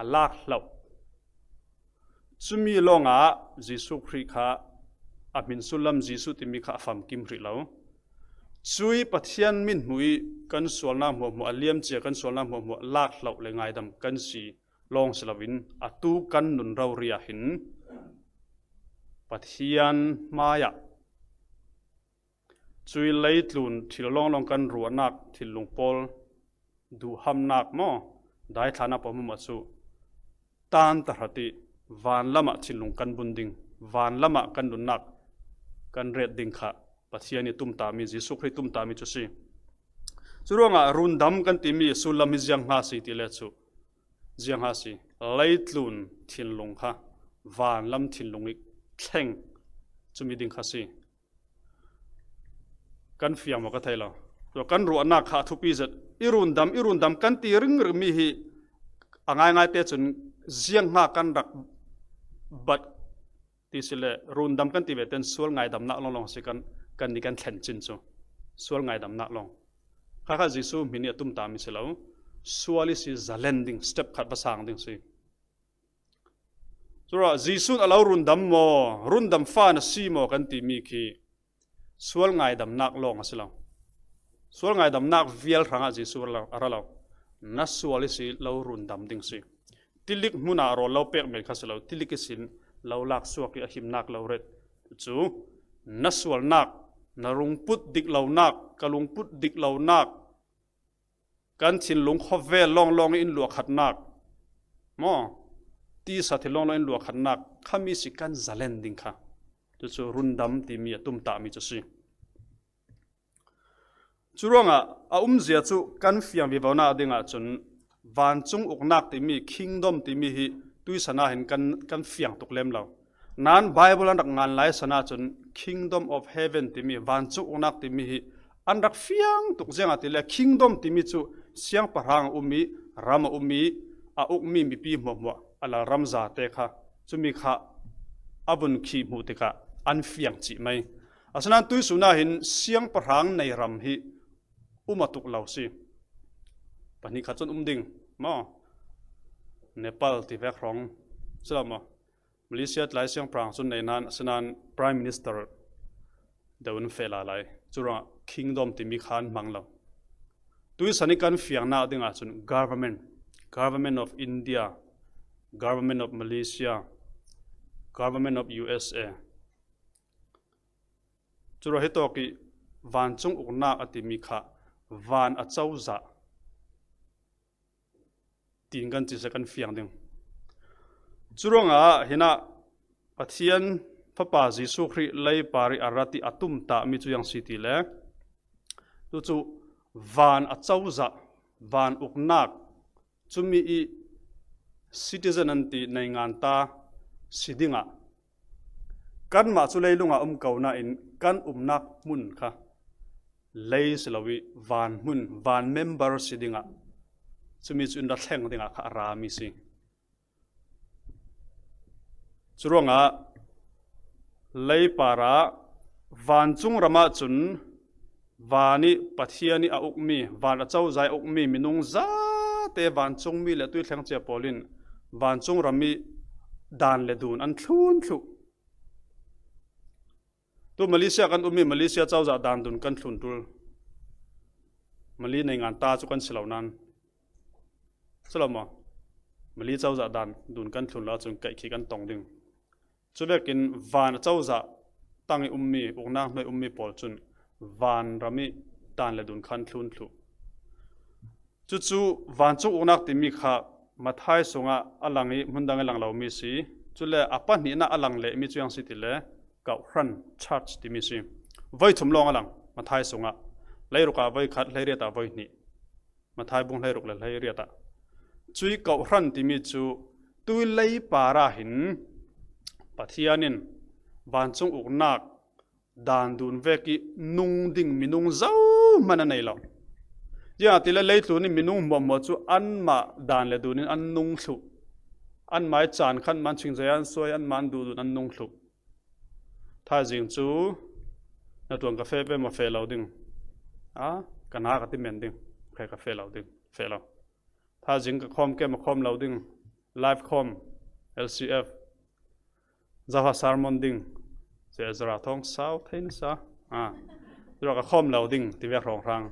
a lak hlo. Cumi lawngah Jesuh Khrih kha a hmin sullam Jesuh timi kha a famkim hrih lo. Cui Pathian mithmuh i kan sualnak hmuahhmuah, a liamcia kan sualnak hmuahhmuah lak hloh le ngaidam kan si lawng si loin atu kan nun rori ah hin Pathian hmaiah cui leitlun thil lawnglawng kan ruahnak, thinlung pawl, duhhamnak maw, daithlannak pawl hmuahhmuah cu tan tahrat i vanlamah thinlung kan bun ding, vanlamah kan nunnak kan ret ding kha Pathian i tumtami, Jesuh Khrih tumtami cu si. Curuangah rundam kan timi sullam hi ziang hnga si ti le cu ziang hnga si. Leitlun thinlung kha vanlam thinlung i thleng cumi ding kha si. Kan fiang maw ka thei lo. Tua kan ruahnak kha a thupi zet. I rundam, i rundam kan ti ringring mi hi a ngaingai te cun ziang hnga kan rak bat ti si le rundam kan ti ve ten sual ngaidamnak lawnglawng si kan, kan ni kan thlen cin cu. Sual ngaidamnak lawng. Kha kha Jesuh hmin i a tumtami si lo. Sual i si zalen ding, step khat va sang ding si. Cura Jesuh a lo rundam maw, rundam fa na si maw kan timi khi sual ngaidamnak lawng a si lo. Sual ngaidamnak vial hrangah Jesuh a ra lo, a ra lo. Na sual i si lo rundam ding si. Tilik hmunah rawl lo pek men kha si lo, tilik i sin lo lak suak i a himnak lo ret cu na sualnak, na lungput dik lonak, ka lungput dik lonak, kan thinlung khawvel lawnglawng in luahkhatnak maw? Tisa thil lawnglawng in luahkhatnak, khami si kan zalen ding kha. Chu chu rundam timi a tumtahmi chu si. Churuangah a umzia chu kan fiang vivonak dingah cun vancung uknak timi, kingdom timi hi tuisan ah hin kan, kan fiang tuk lem lo. Nain Bible an rak ngan lai san ah cun kingdom of heaven timi, vancung uknak timi hi an rak fiang tuk. Ziangahtile kingdom timi cu siangpahrang a um i, ram a um i, a ukmi mipi hmuahhmuah a lalram zate kha, cumi kha a vun khih hmuh tikah an fiang cih mai. Asinain tuisun ah hin siangpahrang nei ram hi um a tuk lo si. Pahnih khat cun um ding maw? Nepal ti vek hrawng si lo maw? Malaysia tlai siangpahrang cun nei nain, asinain Prime Minister deuh in feh lai lai. Curuangah kingdom timi kha an hmang lo. Tuisan i kan fiangnak dingah cun government, Government of India, Government of Malaysia, Government of U S A, curuah hitawk ih vancung uknak a timi kha van a cozah tiin kan cisa kan fiang ding. Curuangah hinah Pathian Fapa Jesuh Khrih leipar ih a rat ih a tumtahmi cu ziang si ti le, tucu van a cozah, van uknak, cumi ih citizen an ti, neinganta si dingah, kanmah cu leilungah um ko nain kan umnak hmun kha lei si lo ih van hmun, van member si dingah, cumi cu in ra thleng dingah kha a rami si. Curuangah leipar ah vancung ram ah cun van ih Pathian ih a ukmi, van a cozah ih a ukmi minung zate, vancungmi le tuithleng cia pawl in vancung ram ih dan le dun an thlun thluh. Tu Malaysia kan um ih Malaysia cozah dan dun kan thlun tul. Mali neinganta cu kan si lo nain, si lo maw? Mali cozah dan dun kan thlun lo ahcun kaihkhih kan tong ding. Cuvekin van a cozah tang ih ummi, uknak hnuai ummi pawl cun van ram ih dan le dun kha an thlun thluh. Cucu vancung uknak timi kha Matthai sungah a lang ih hmun dang ih lang lomi si. Cule a pahnihnak a lang lehmi cu ziang si ti le, kawhhran, church timi si. Voi thum lawng a lang Matthai sungah. Hleiruk ah voi khat, hleiriat ah voi hnih. Matthai bung hleiruk le hleiriat ah. Cuih kawhhran timi cu tui leipar ah hin Pathian in vancung uknak dan dun vek ih nung ding minung zohman a nei lo. Ziangahtile leitlun ih minung hmuahhmuah cu anmah dan le dun in an nung thluh. Anmah ih caan khan man chingzai an suai, anmah an duh dun an nung thluh. Thaizing cu na tuan ka feh ve maw? Feh lo ding. A, ka na ka ti men ding. Khe ka feh lo ding. Feh lo. Thaizing ka khawm ke maw? Khawm lo ding. Live khawm, L C F. Zaha sermon ding. Ezra thawng sau thei na sa. A, cura ka khawm lo ding ti vek hrawnghrang.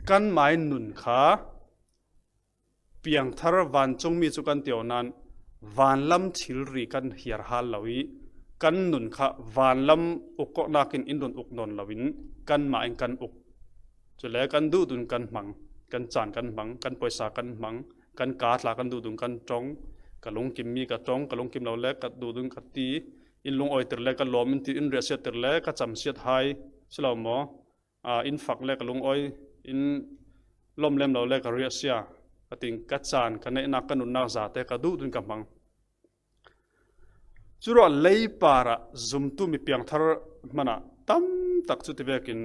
Kanmah ih nun kha piangthar vancungmi cu kan ti aw nain vanlam thilri kan hiar hal lo ih kan nun kha vanlam uk kawhnak in in run uk nawn loin kanmah in kan uk. Cule kan duhdun kan hmang, kan caan kan hmang, kan poisa kan hmang, kan kaa tla kan duhdun kan ṭong, ka lungkimmi ka ṭong, ka lungkim lo le ka duhdun ka ti, in lungawiter le ka lawm in ti, in riahsiatter le ka camsiat hai si lo maw? Aa, in fak le ka lungawi, in lawm lem lo le ka riahsia, ka ting ka caan, ka neihnak, ka nunnak zate ka duhdun ka hmang. Curuah leipar ah zumtu mi piangthar hmanah tamtak cu tivekin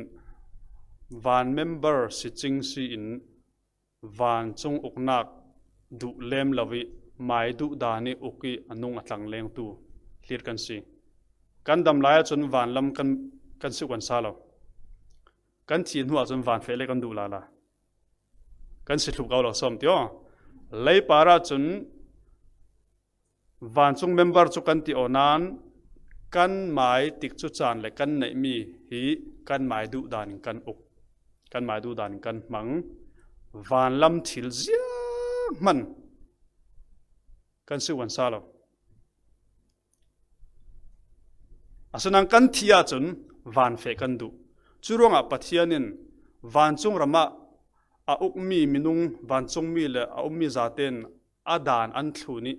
van member si cing si in vancung uknak duh lem lo ih mai duh dan ih uk ih a nung a tlang lengtu hlir kan si. Kan dam lai ahcun vanlam kan, kan si kan sa lo. Kan thih hnu ahcun van feh le kan duh lala. Kan si thluh ko lo sawm ti aw. Leipar ahcun vancung member cu kan ti aw nain kan mai tikcu caan le kan neihmi hi kan mai duh dan in kan uk. Kan mai duh dan in kan hmang. Vanlam thil zianghman kan si kan sa lo. Asinain kan thih ahcun van feh kan duh. Curuangah Pathian in vancung ram ah a ukmi minung, vancungmi le a ummi zaten a dan an thlun ih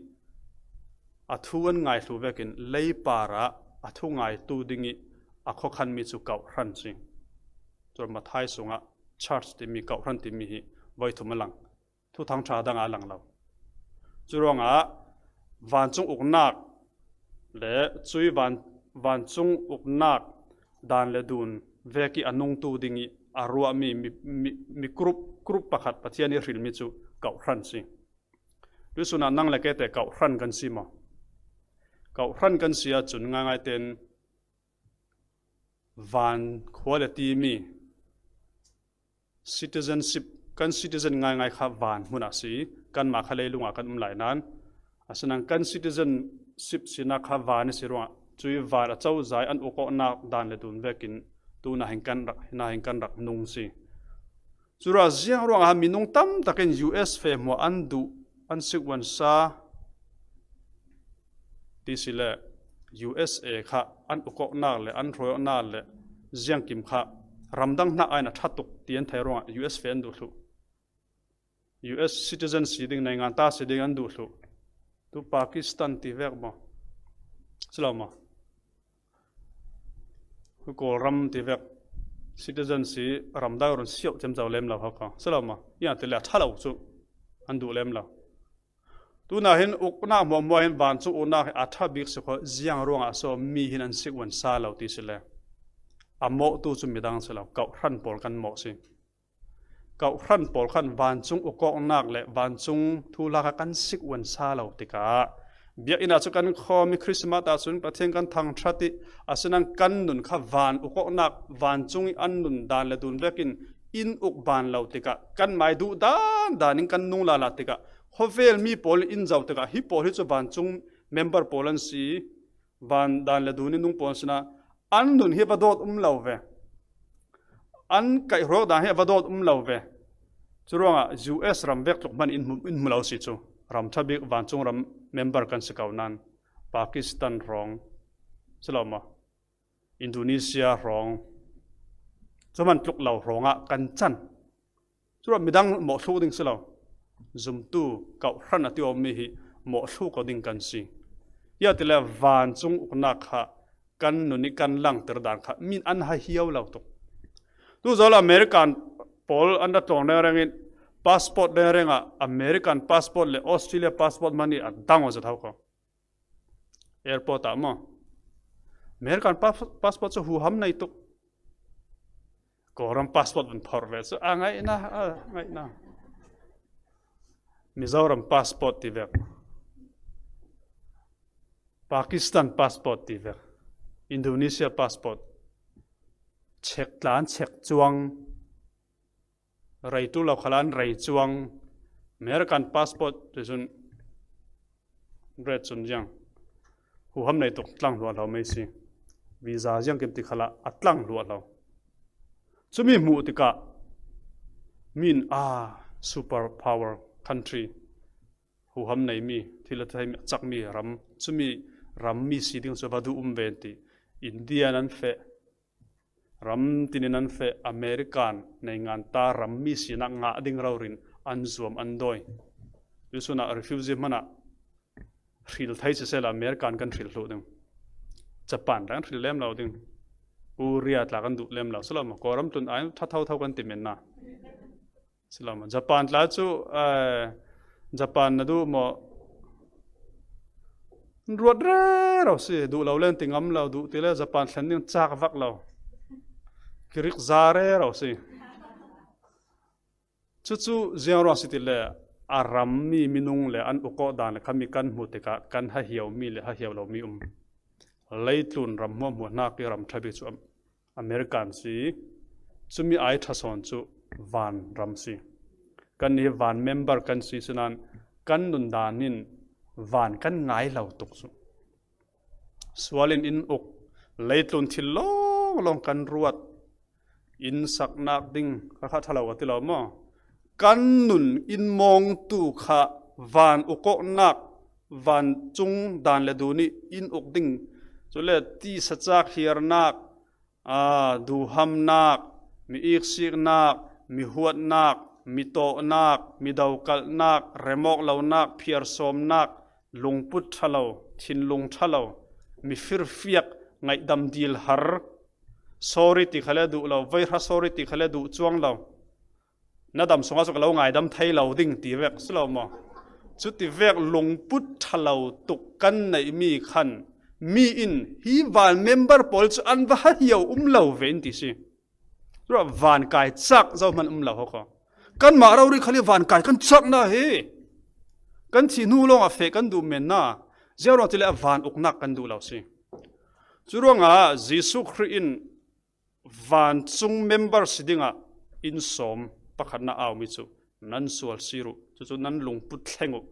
a thu an ngaihlu vekin leipar ah a thu ngaitu ding ih a khuakhanmi cu kauhran si. Cun Matthai sungah church timi, kauhran timi hi voi thum a lang. Thuthang ṭha dangah a lang lo. Curuangah vancung uknak le cui van, vancung uknak dan le dun vekih a nungtu dingih a ruahmi mi, mi, mi group, group pakhat Pathian ih hrilmi cu kauhran si. Tuihsun ah nang le kete kauhran kan si maw? Kauhran kan si ahcun ngaingai tein van khua le timi citizenship, kan citizen ngaingai kha van hmun ah si, kanmah kha leilung ah kan um lai nain, asinain kan citizenship sinak kha van a si ruangah cui van a cozai an ukawknak dan le dun vekin tu nahin kan rak, nahin kan rak nung si. Curuah ziang ruangah minung tam takin U S feh hmuah an duh, an sikhuansa ti si le U S A kha an ukawknak le an hruaiawknak le ziangkim kha ramdang hnak aiin a ṭha tuk ti an theih ruangah U S feh an duh thluh. U S citizen si ding, naingan ta si ding an duh thluh. Tu Pakistan ti vek maw? Si lo maw? Kawlram ti vek citizen si ramdang run siauh ciamco lem lo hau kha. Si lo maw? Ian ti le a ṭha lo cu an duh lem lo. Tunah hin uknak hmuahhmuah hin vancung uknak hi a ṭha bik si kho, ziang ruangah so mi hin an sikhuansa lo ti si le a mawhtu cu midang si lo, kauhran pawl kan mawh si. Kauhran pawl khan vancung ukawknak le vancung thuhla kha kan sikhuansa lo tikah biakinn ah cu kan khawm ih Christmas ah cun Pathian kan thangṭhat ih, asinain kan nun kha van ukawknak, vancung ih an nun dan le dun vekin in uk ban lo tikah kanmah ih duh dan dan in kan nung lala tikah khawvel mi pawl in in zoh tikah hi pawl hi cu vancung member pawl an si, van dan le dun ih nung pawl an si nain an nun hi a va dawt um lo ve. An kaihhruak dan hi a va dawt um lo ve. Curuangah U S ram vek tluk hmanh in hmu, in hmu lo si cu. Ram ṭha bik vancung ram member kan si ko nain Pakistan hrawng si lo maw? Indonesia hrawng, cu hmanh tluk lo hrawngah kan can. Curuah midang mawhthluk ding si lo. Zumtu, kauhran a ti awmi hi mawhthluk aw ding kan si. Ziangahtile vancung uknak kha kan nun ih kan langter dan kha min an hahiau lo tuk. Tuzaw le American pawl an ra tlawng rengreng in passport rengreng ah American passport le Australia passport hman ih a dang aw zet hau ko. Airport ah maw? American pas-, passport cu huham nei tuk. Kawlram passport vun phorh ve cu a ngaihna, a ngaihna. Mizoram passport ti vek. Pakistan passport ti vek. Indonesia passport. Check tlan, check cuang. Rei ṭul lo khalah an rei cuang. American passport ti cun ret cun ziang huham nei tuk, tlang hluahhlo mei si. Visa ziangkim ti khalah a tlang hluahhlo. Cumi hmuh tikah min a super power country, huham neimi, thil a theimi, a cakmi ram, cumi rammi si ding cu va duh um ve an ti. India nan feh, ram tinin an feh, American naingan ta rammi sinak ngah ding rori in an zuam an dawi. Tuihsun ah refugee hmanah hril thei sisehla American kan hril thluh ding. Japan tla kan hril lem lo ding. Korea tla kan duh lem lo. Si lo maw, Kawlram tlun ai ṭha thotho kan ti men na. Si lo maw? Japan tla cu, eh, Japan na duh maw? Ruat rero si, duh lo len ti ngam lo, duh ti le Japan thlen ding cak vak lo. Kirik za rero si. Cucu ziang ruang si ti le a rammi minung le an ukawk dan le khami kan hmuh tikah kan hahiau mi le hahiau lomi um. Leitlun ram hmuahhmuah hnak ih ram ṭha bik cu American si, cumi ai ṭha sawn cu van ram si. Kan hi van member kan si sinain kan nundan in van kan ngai lo tuk cu. Sual in in uk, leitlun thil lawnglawng kan ruat, in saknak ding kha kha ṭha lo ka ti lo maw? Kan nun in mawngtu kha van ukawknak, vancung dan le dun ih in uk ding, cule tisa cak hiarnak, aa, duhamnak, mi iksiknak, mi huatnak, mi tawhnak, mi dokalhnak, remawk lonak, phiarsawmnak, lungput ṭha lo, thinlung ṭha lo, mi firfiak, ngaihdam dil har, sorry ti kha le duh lo, voi hra sorry ti kha le duh chuang lo. Na dam sungah chu ka lo ngaidam thei lo ding ti vek si lo maw? Chuti vek lungput ṭha lo tuk kan neih mi khan mi in hi van member pawl chu an va ha hiau um lo ve in ti si. Chuah van kai chak zo hman um lo ho khaw. Kanmah rori khal hi van kai kan chak na hi. Kan thih hnu lawngah feh kan duh men na. Ziang ruang ti le a van uknak kan duh lo si. Chu ruangah Jesuh Khrih in vancung member si dingah in sawm pakhatna au mi chu nan sual sir uh, cucu nan lungput thleng uh,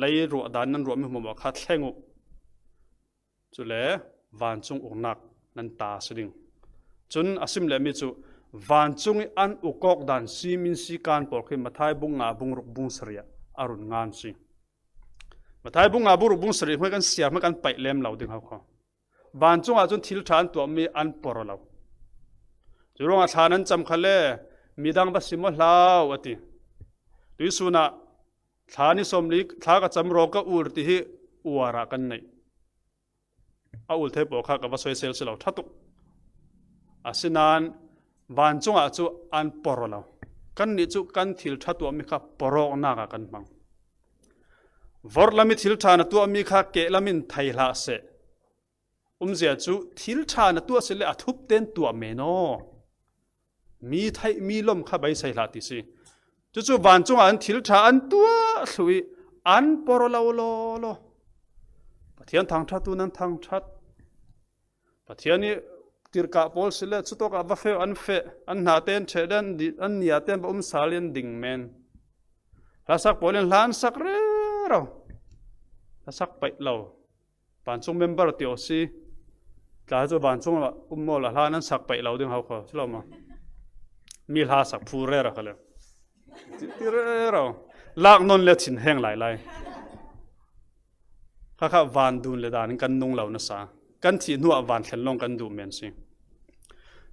lei ruah dan nan ruah mi hmuahmuah kha thleng uh. Cule vancung uknak nan ta si ding. Cun a sim le mi cu vancung ih an uk awk dan simin sikan pawl khi Matthai bung nga bung ruk bung sarih ah a run ngan si. Matthai bung nga bung ruk bung sarih hmai kan siar hmai kan paih lem lo ding ho kho. Vancung ah cun thil ṭha an tuahmi an por lo. Cu ruangah thla nan cam kha le midang va sim aw hlau a ti. Tuihsun ah thla ni sawmli thla ka cam raw ka ul ti hi uar ah kan neih. A ul thei pawl kha ka va soisel si lo ṭha tuk. Asinain vancung ah cu an por lo. Kannih cu kan thil ṭha tuahmi kha porawknak ah kan hmang. Vorhlam ih thil ṭha na tuahmi kha kehlam in thei hlah seh. Umzia cu thil ṭha na tuah si le a thup tein tuah men aw. Mi theih mi lom kha beisei hlah ti si. Cucu vancung ah an thil ṭha an tuah thluh ih an por lo lawlaw. Pathian thangṭhat tu nan thangṭhat. Pathian ih tirhkah pawl si le cutawkah va feh an feh, an hna tein ṭheh le an di-, an nia tein va um sal in ding men. Hlasak pawl in hla an sak rero. Hlasak paih lo. Vancung member ti aw si. Tla cu vancung ah um maw la hla nan sak paih lo ding ho kho si lo maw? Mi hla sak phu rero kha le. Ti, ti rero. Lak nawn le thin heng lailai. Khakha van dun le dan in kan nung lo nasa. Kan thih hnuah van thlen lawng kan duh men si.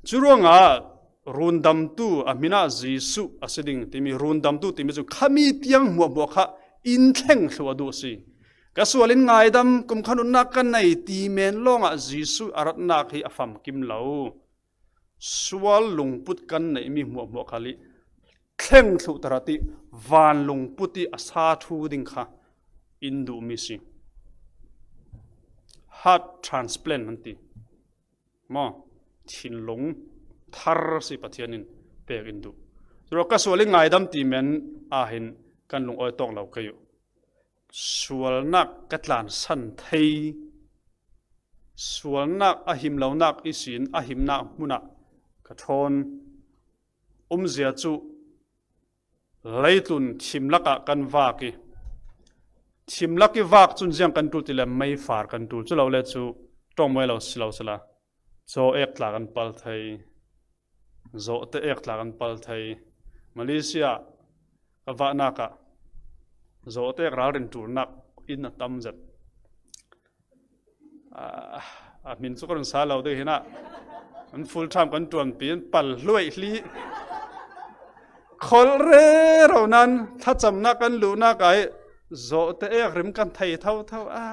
Cu ruangah rundamtu a hminah Jesuh a si ding timi rundamtu timi cu khami tiang hmuahhmuah kha in thleng thluh a duh a si. Ka sual in ngaidam kum kha nunnak ka nei ti men lawngah Jesuh a ratnak hi a famkim lo. Sual lungput kan neihmi hmuahhmuah khal ih thleng thluh tarat ih van lungput ih a sa thu ding kha in duhmi si. Heart transplant an ti. Maw? Thinlung thar si Pathian in pek in duh. Curuah ka sual ih ngaidam ti men ah hin kan lungawi tawk lo kei uh. Sualnak ka tlansan thei, sualnak a him lonak ihsin a himnak hmunah ka ṭhawn. Umzia cu leitlun thim lakah kan vak ih, thim lak ih vak cun ziang kan ṭul ti le meifar kan ṭul. Cu lo le cu ṭawngmawi lo si lo sala, caw ek tla kan pal thei, zawhte ek tla kan pal thei. Malaysia ka vahnak ah zawhte ek ralrin ṭulnak inn a tam zet. A, a hmin cu ka run sa lo ding hinah an full time kan ṭuanpi an pal hluaih hli. Kholh rero nan thlacamnak kan luhnak ah zawhte ek rim kan thei thotho a,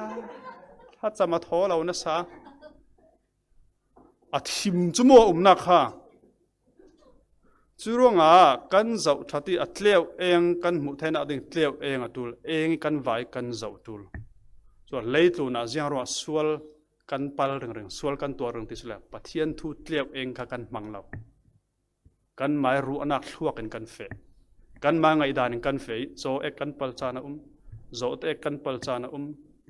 thlacam a thaw lo nasa. A thim cu maw a umnak kha. Cu ruangah kan zoh ṭhat ih a tleu eng kan hmuh theinak ding tleu eng a ṭul, eng ih kan vai kan zoh ṭul. Cun leitlun ah ziang ruangah sual kan pal ringring, sual kan tuar ring ti si le Pathian thu tleu eng kha kan hmang lo. Kanmai ruahnak thluak in kan feh. Kanmai ngaihdan in kan feh ih caw ek kan pal caan a um, zawhte ek kan pal caan a um,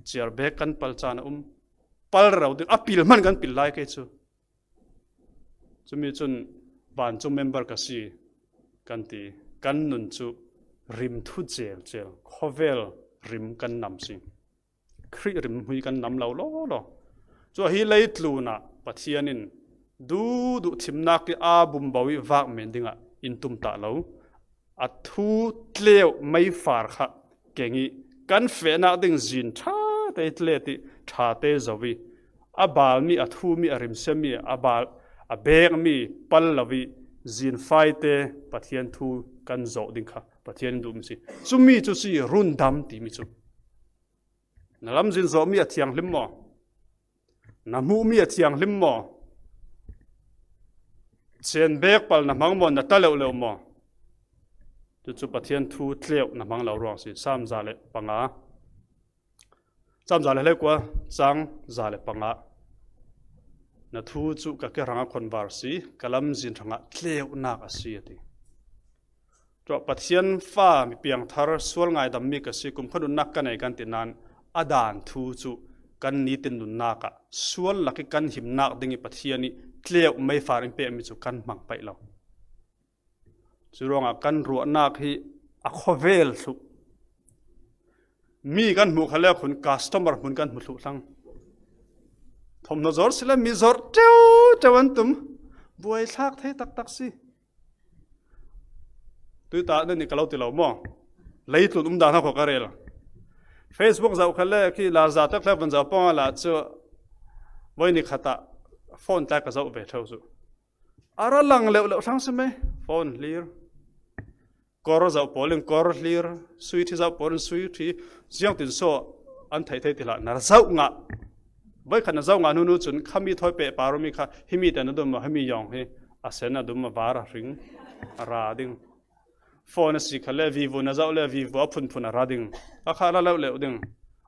ciarbek kan pal caan a um, pal rero ding a pil hman kan pil lai kei cu. Cumi cun vancung member ka si kan ti. Kan nun cu rim thu celcel, khawvel rim kan nam si. Khrih rimhmui kan nam lo lawlaw. Cun hi leitlun ah Pathian in duhduh thimnak ih aa bumbo ih vak men dingah in tumtah lo. A thu tleu meifar kha keng ih kan fehnak ding zin ṭhate tlet ih ṭhate zo ih a balmi, a thumi, a rimsiami, a bal, a bekmi pal lo ih zin faite Pathian thu kan zawh ding kha Pathian in duhmi si. Cumi cu si rundam timi cu. Na lamzin zawh mi a thianghlim maw? Na hmuh mi a thianghlim maw? Chenbek pal na hmang maw, na ta leuhleuh maw? Cucu Pathian thu tleuh na hmang lo ruang si. Sam za le panga, Sam za le hleikua, cang za le panga. Na thu cu ka ke hrangah khonvar si, ka lamzin hrangah tleuhnak a si, a ti. Tua Pathian fa mi piangthar sual ngaidam mi ka si, kum khat nunnak ka nei kan ti nain a dan thu cu kan nitin nunnak ah sual lak i kan himnak ding i Pathian i tleuh meifar in pekmi cu kan hmang paih lo. Curuangah kan ruahnak hi a khuavel thluh. Mi kan hmuh kha le khun customer hmun kan hmu thluh thlang. Thawmhnaw zor si le mi zor ṭeuṭeu an tum. Buaithlak thei taktak si. Tuita nan nih ka lo ti lo maw? Leitlun um dan hau kha ka rel. Facebook zoh kha le khi la za tak hlek van zoh pawng a la cu voi ni khat ah phone tlai ka zoh ve ṭheu cu. A ra lang leuhleuh thlang si mei. Phone hlir. Kor zoh pawl in kor hlir. Sui ṭhi zoh pawl in sui ṭhi. Ziangtin saw an theih thei ti hlah. Na zoh ngah. Voikhat na zoh ngah hnu hnu cun khami thawi pehpar awmi kha himi te na dum maw, himi yawng hi a sen a dum a var a hring a ra ding. Phone a si kha le Vivo na zoh le Vivo a phunphun a ra ding. A kha a ra leuhleuh ding.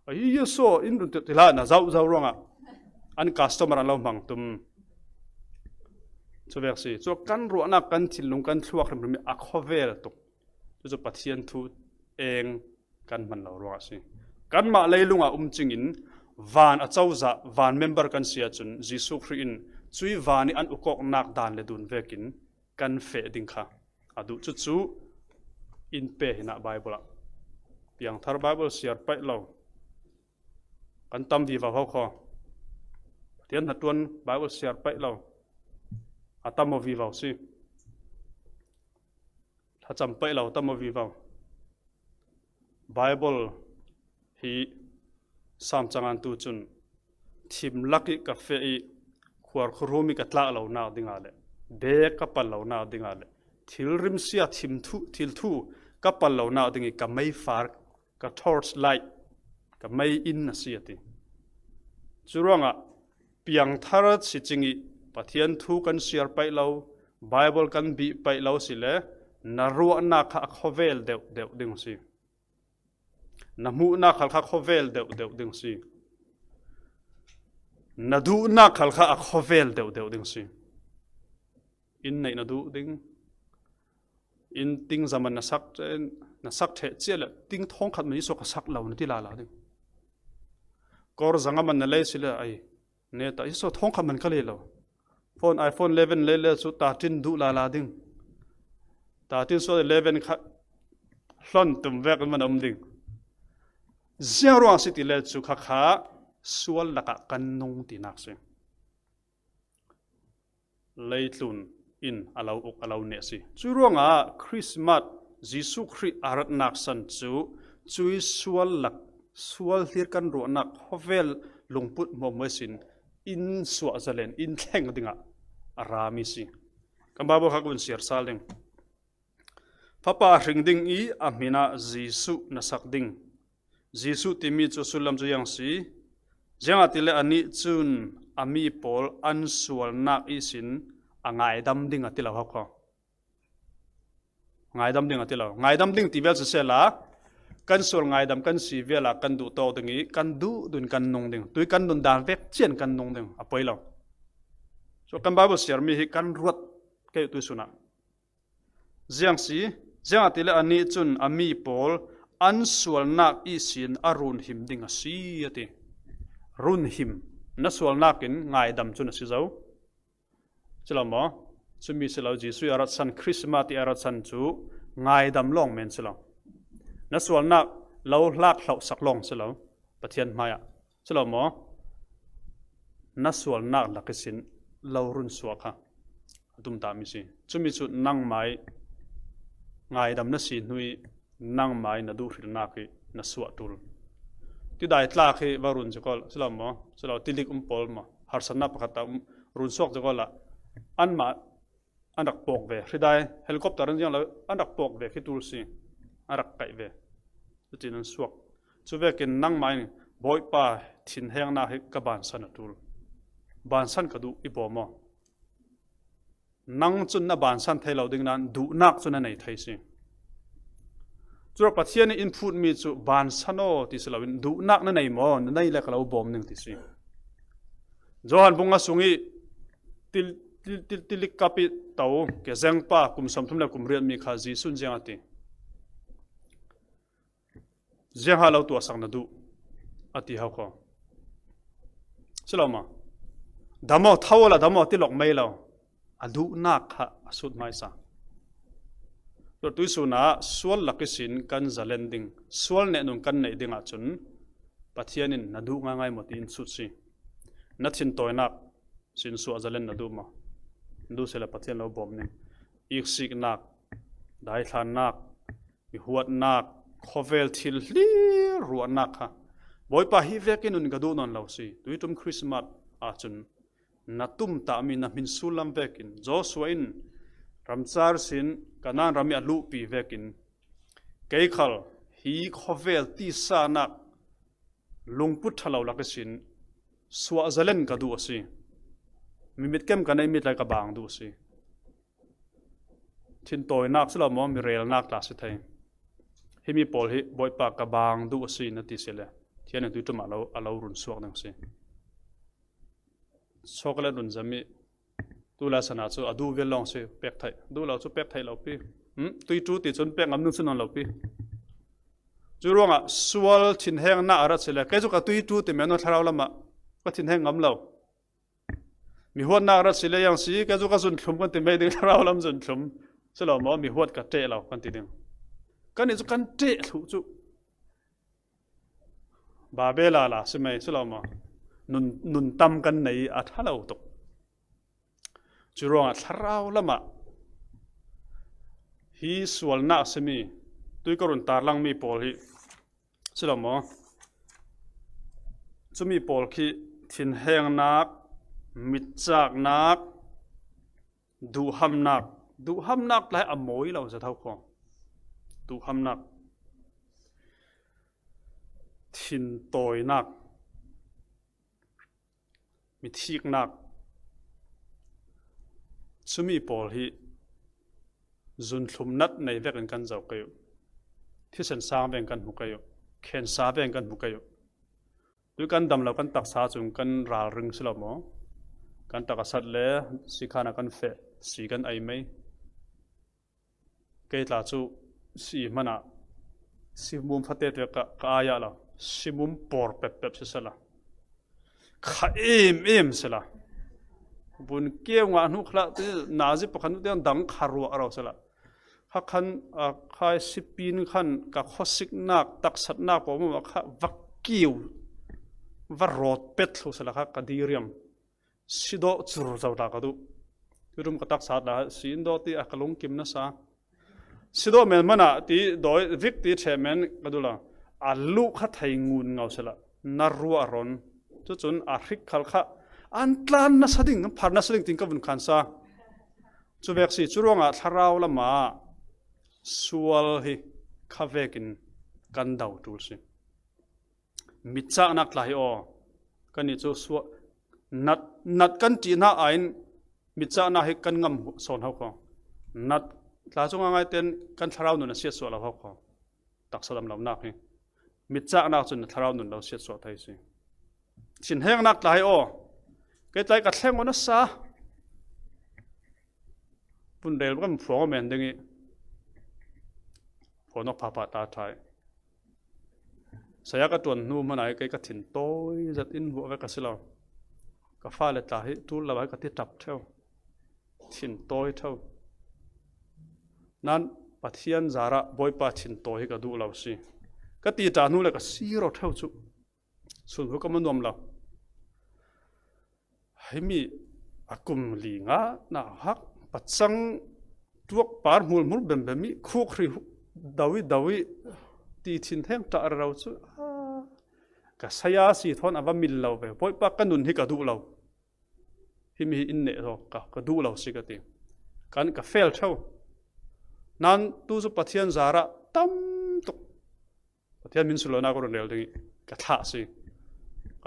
A hi hi saw in run ti hlah na zoh zoh ruangah an customer an lo hmang tum. Cu vek si. Cu kan ruahnak kan thinlung kan thluak hrimhrim i a khuavel tuk. Cucu Pathian thu eng kan hman lo ruangah si. Kanmah leilung ah um cingin van a cozah van member kan si ahcun Jesuh Khrih in cui van i an ukawknak dan le dun vekin kan feh ding kha a duh. Cucu in pe hinah Bible ah piangthar Bible siar paih lo. Kan tam vivo ho kho. Pathian hnaṭuan Bible siar paih lo. A tam aw vivo si. Thlacam paih lo, tam aw vivo. Bible hi Sam cangan tu cun thim lak i ka feh i khuar khurum i ka tlak lonak dingah le bek ka pal lonak dingah le thilrim sia thim thu, thil thu ka pal lonak ding i ka meifar, ka torch light, ka mei inn a si a ti. Curuangah piangthar si cing i Pathian thu kan siar paih lo, Bible kan bih paih lo si le na ruahnak kha a khuavel deuh deuh ding si. Na hmuhnak khal kha khuavel deuh deuh ding si. Na duhnak khal kha a khuavel deuh deuh ding si. Inn neih na duh ding. Inn ting zaman na sak, na sak ṭheh cia le ting thawngkhat man i saw ka sak lo na ti lala ding. Kor zanga man na lei si le ai. Ne ta i saw thawngkhat man ka lei lo. Phone, iPhone eleven lei le cu tatin duh lala ding. Tatin saw eleven kha hlon tum vek man a um ding. Ziang ruang si ti le cu kha kha sual lakah kan nung tinak si. Leitlun in a lo uk a lo neh si. Cu ruangah Christmas Jesuh Khrih a ratnak san cu cui sual lak, sual hlir kan ruahnak khuavel lungput hmuahhmuah sin in suah zalen in thleng dingah a rami si. Kan Bible kha kun siar sal ding. Fapa hring ding i a hmin ah Jesuh na sak ding. Jesuh timi cu sullam cu ziang si. Ziangahtile anih cun a mi pawl an sualnak ihsin a ngaidam ding a ti lo hau kho. Ngaidam ding a ti lo. Ngaidam ding ti vel sisehla kan sual ngaidam kan si vel ah kan duh tawk ding i kan duh dun kan nung ding. Tui kan nun dan vek cian kan nung ding a poi lo. So kan Bible siarmi hi kan ruat kei tuisun ah. Ziang si, ziangahtile anih cun a mi pawl an sualnak ihsin a runhim ding a si a ti. Runhim, na sualnak in ngaidam cun a si zo. Si lo maw? Cumi si lo, Jesuh i a ratsan, Christmas i a ratsan cu ngaidam lawng men si lo. Na sualnak lo hlak hlohsak lawng si lo, Pathian hmaiah. Si lo maw? Na sualnak lak ihsin lo run suah kha a tumtahmi si. Cumi cu nangmai ngaidam na si hnu i nangmai na duhhrilnak hi na suah ṭul. Tidai tlak hi va run zikol, si lo maw? Si lo, tilik um pawl maw? Harsatnak pakhat ta um, run suak zikol ah anmah an rak pawk ve. Hridai helicopter an ziang lo, an rak pawk ve khi tul si. An rak kaih ve. Cutin an suak. Cu vekin nangmah in Bawipa thinhengnak hi ka bansan a ṭul. Bansan ka duh i bawm aw. Nang cun na bansan thei lo ding nain duhnak cu na nei thei si. Curuangah Pathian nih in phutmi cu bansan aw ti si loin duhnak na nei maw, na nei le ka lo bawm ning ti si. Johan bung nga sung i til, til, til, tilik kap i to, kezengpa kum sawmthum le kum riatmi kha Jesuh in ziang a ti. Ziangha lo tuahsak na duh, a ti hau kho. Si lo maw? Dam aw, tho awla dam aw ti lawk mei lo. A duhnak kha a sut hmaisa. Tuartui sun ah sual lak ihsin kan zalen ding, sual nehnung kan neih ding ahcun Pathian in na duh ngaingai maw tiin sut si. Na thintawinak sin suah zalen na duh maw? Na duh sehla Pathian lo bawm ning. Iksiknak, daithlannak, mi huatnak, khawvel thil hlir ruahnak kha Bawipa hi vekin nun ka duh nawn lo si. Tuiṭum Christmas ahcun na tumtahmi na hmin sullam vekin Joshua in ramcar sin Kanaan ram i a luhpi vekin kei khal hi khawvel tisanak lungput ṭha lo lak ihsin suah zalen ka duh a si. Mi mitkem ka neih mi tlai ka bang duh a si. Thintawinak si lo maw, mi relnak tla si thei. Himi pawl hi Bawipa ka bang duh a si na ti si le, Pathian in tuiṭum ah lo, a lo run suak ding a si. Chocolate run zami tu lai sana cu a duh vial lawng si pek theih. Duh lo cu pek theih lo pi. Hmm? Tuiṭu ti cun pek ngam ding si nawn lo pi. Cu ruangah sual thinhengnak a rat si le, kei cu ka tuiṭu ti men thlarau lamah ka thinheng ngam lo. Mi huatnak rat si le yang si, kei cu ka zunthlum kan ti mei ding, thlarau lam zunthlum. Si lo maw, mi huat ka ṭeh lo kan ti ding. Kannih cu kan ṭeh thluh cu Babel lala si mei, si lo maw? Nun, nun tam kan nei a ṭha lo tuk. Cu ruangah thlarau lamah hi sualnak a simi, tui ka run tarlangmi pawl hi, si lo maw? Cumi pawl khi thinhengnak, mitcaknak, duhhamnak, duhhamnak lai a mawi lo zat ho kho. Duhhamnak, thintawinak, mithiknak, cumi pawl hi zunthlum nat nei vekin kan zoh kei uh. Thisen sang vekin kan hmu kei uh. Khensa vekin kan hmu kei uh. Tui kan dam lo kan taksa cun kan ralring si lo maw? Kan tak a sat le sikhan ah kan feh, si kan ei mei. Kei tla cu si hmanah simum fate te ka, ka ai ah lo, simum por pepep si sela, kha em em sela, bun keu ngah hnu khlah ti nazi pakhat hnu tiang dang kha ruah ro sela, kha khan, a, khai sipin khan ka khuasiknak, taksatnak pawh mah kha va kiu, va rawt pet thlu sela kha ka diriam. Sidawh cur zo ta ka duh. Tuiṭum ka taksa ta si in dawh ti a ka lungkim nasa. Sidawh men hmanah ti dawi vik ti ṭheh men ka duh lo. A luh kha thei ngun ngau sela. Na ruah ron. Cucun a hrik khal kha an tlan nasa ding, an phar nasa ding tin ka vun khan sa. Cu vek si, cu ruangah thlarau lamah sual hi kha vekin kan do ṭul si. Mitcaknak tla hi aw, kannih cu suah, nat, nat kan ṭih hna aiin mitcaknak hi kan ngam sawn ho kho. Nat tla cu ngaingai tein kan thlarau nun a siatsuah lo ho kho. Taksa dam lonak hi mitcaknak cun thlarau nun lo siatsuah thei si. Thinhengnak tla hi aw, kei tlai ka thleng aw nasa. Vun rel kan phuang aw men ding i phuang awk phapha ta ṭha i. Saya ka ṭuan hnu hmanh ah kei ka thin tawi zat in vuah ve ka si lo. Ka fale tla hi ṭul lo ah ka ti ṭap ṭheu. Thin tawi ṭheu. Nan Pathian zarah Bawipa thin tawi hi ka duh lo si. Ka ti ṭa hnu le ka si ro ṭheu cu. Sun hu ka ma nuam lo. Himi a kum li nga nauhak pacang tuak par hmulhmul bembem i khuk hri dawi dawi ti thin heng ṭah rero cu, a, ka saya si thawn a va mil lo ve. Bawipa ka nun hi ka duh lo. Himi hi in neh thaw ka, ka duh lo si ka ti. Kan ka fel ṭheu. Nan tu cu Pathian zarah tam tuk Pathian min sullonak run rel ding i ka thlah si.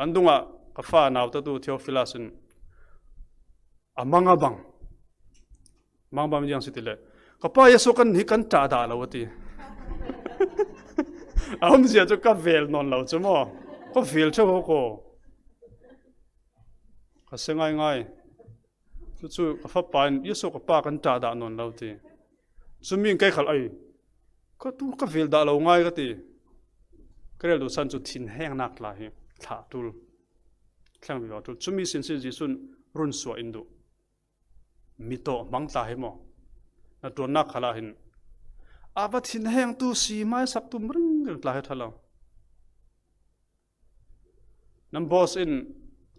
An dungah ka fa nautatu Theophilus in a mang a bang. Mang bang ziang si ti le, ka pa Jesu kan hi kan ṭah dah lo a ti. A umzia chu ka vel nawn lo chu maw. Ka vel ṭheuh ho ko. Ka se ngai ngai. Chu chu ka fapa in, Jesu ka pa kan ṭah dah nawn lo ti. Chumi in kei khal ai. Ka tu ka vel dah lo ngai ka ti. Ka rel duhsan chu thinhengnak tla hi thlah tul. Thleng vivo tul. Chumi sinsin Jesu'n run suah in duh. Mi tawh hmang tla hi maw. Na ṭuannak khalah hin. A va thinhengtu si hmaisaktu ringring tla hi ṭha lo. Nan boss in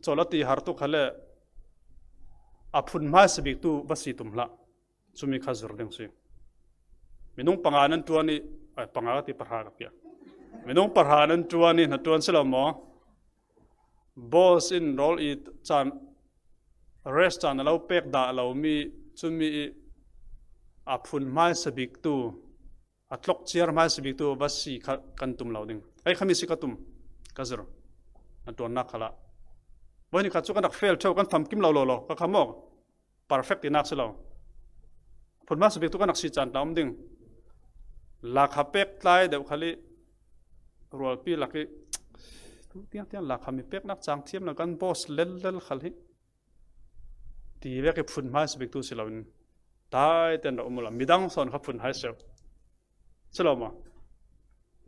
chawl a ti har tu khale a phun hmaisa biktu va si tum hlah. Chumi kha zir ding si. Minung panga nan ṭuan i, ai, panga ka ti pahra ka pia. Minung pahra nan ṭuan i, na ṭuan si lo maw? Boss in rawl i caan, rest caan a lo pek dah lo mi, chumi i a phun hmaisa biktu, a tlawk ciar hmaisa biktu va si kha kan tum lo ding. Ei, khami si ka tum, ka zir. Na ṭuannak khalah. Voi ni khat chu kan rak fail ṭheuh, kan famkim lo lo lo, ka kha maw. Perfect tinak si lo. Phun hmaisa biktu kan rak si caan tla um ding. Lakha pek tlai deuh khal i rualpi lak i tu tiang tiang lakha mi peknak cang thiam lo kan boss lel lel khal hi. Ti vek i phun hmaisa biktu si lo in. Tai ten rak um ula. Midang sawn kha phun hai seuh. Si lo maw.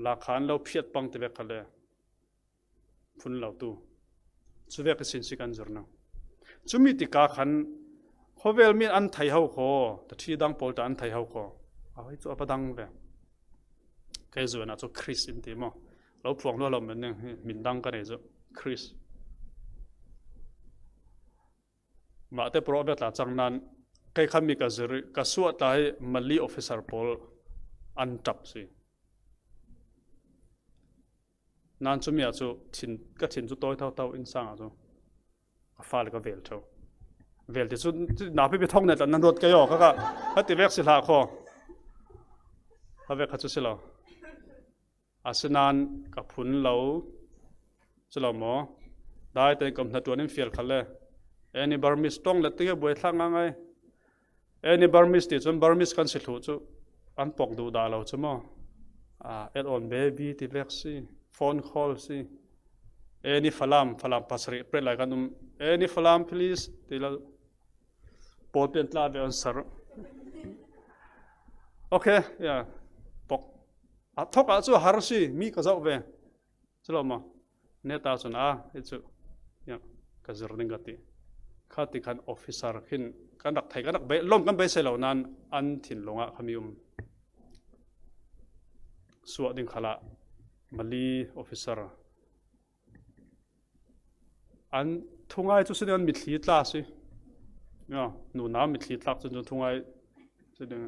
Lakha an lo phiat pang ti vek khal le. Phun lo tu. Chu vek i sin si kan zir nang. Chumi tikah khan khawvel min an thei ho kho. Ta thi dang pawl ta an thei ho kho. A hoi chu a va dang ve. Kei zuan ah chu Chris in ti maw. Lo phuang lua lo men ning hi, min dang ka nei chu. Chris. Mahte pro a vek tla chang nan, kei kha mi ka zir i, ka suah tla hi Mali officer pawl an ṭap si. Nan chumi ah chu thin, ka thin chu tawi tho tho in sang ah chu. Ka fale ka vel ṭheuh. Vel ti chu, chu na pipi thawk ne tla nan ruat kei aw, ka, ka, ka ti vek si hlah kho. Ka vek kha chu si lo. Asinan ka phun lo, si lo maw? Dai ten ka hna ṭuan in fial khal le. Any Burmese tawng let tikah buai thlak ngai ngai. Any Burmese ti chun Burmese kan si thluh chu an pawk duh dah lo chu maw? Ah, add on baby ti vek si, phone call si. Any Falam, Falam pasarih pret lai kan um. Any Falam please ti lo. Pawl pian tla ve an sar. Okay, yeah. Pawk. A thawk ah chu a har si, mi ka zoh ve. Si lo maw? Neta chun a, hi chu. Ya, ka zir ding ka ti. Kha ti khan officer khin kan rak thei, kan rak bei, lawm kan beisei lo nan an thinlung ah kha mi um. Suah ding khalah Mali officer. An thungai chu si ding an mitthli tla si. Ya, nunau mitthli tlak chun chu thungai si ding.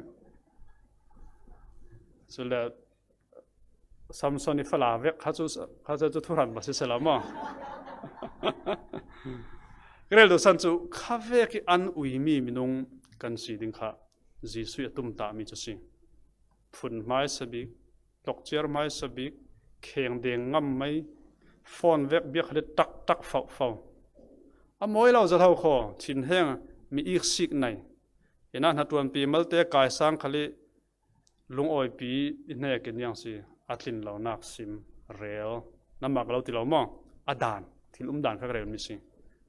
Chule Samson i fala vek kha chu, kha chu, chu thuran va si sela maw. Ka rel duhsan chu kha vek i an ui mi minung kan si ding kha Jesuh a tumtah mi chu si. Phun hmaisa bik, tlawk ciar hmaisa bik, kheng deng ngam mai, phone vek biak khali tak tak fauh fauh. A mawi lo zat ho khaw, thinheng mi iksik nei. Ina hna ṭuanpi malte kaisang khali lungawipi i hnek in niang si, a tlin lonak sim, rel, na mak lo ti lo maw? A dan, thil um dan kha ka rel mi si.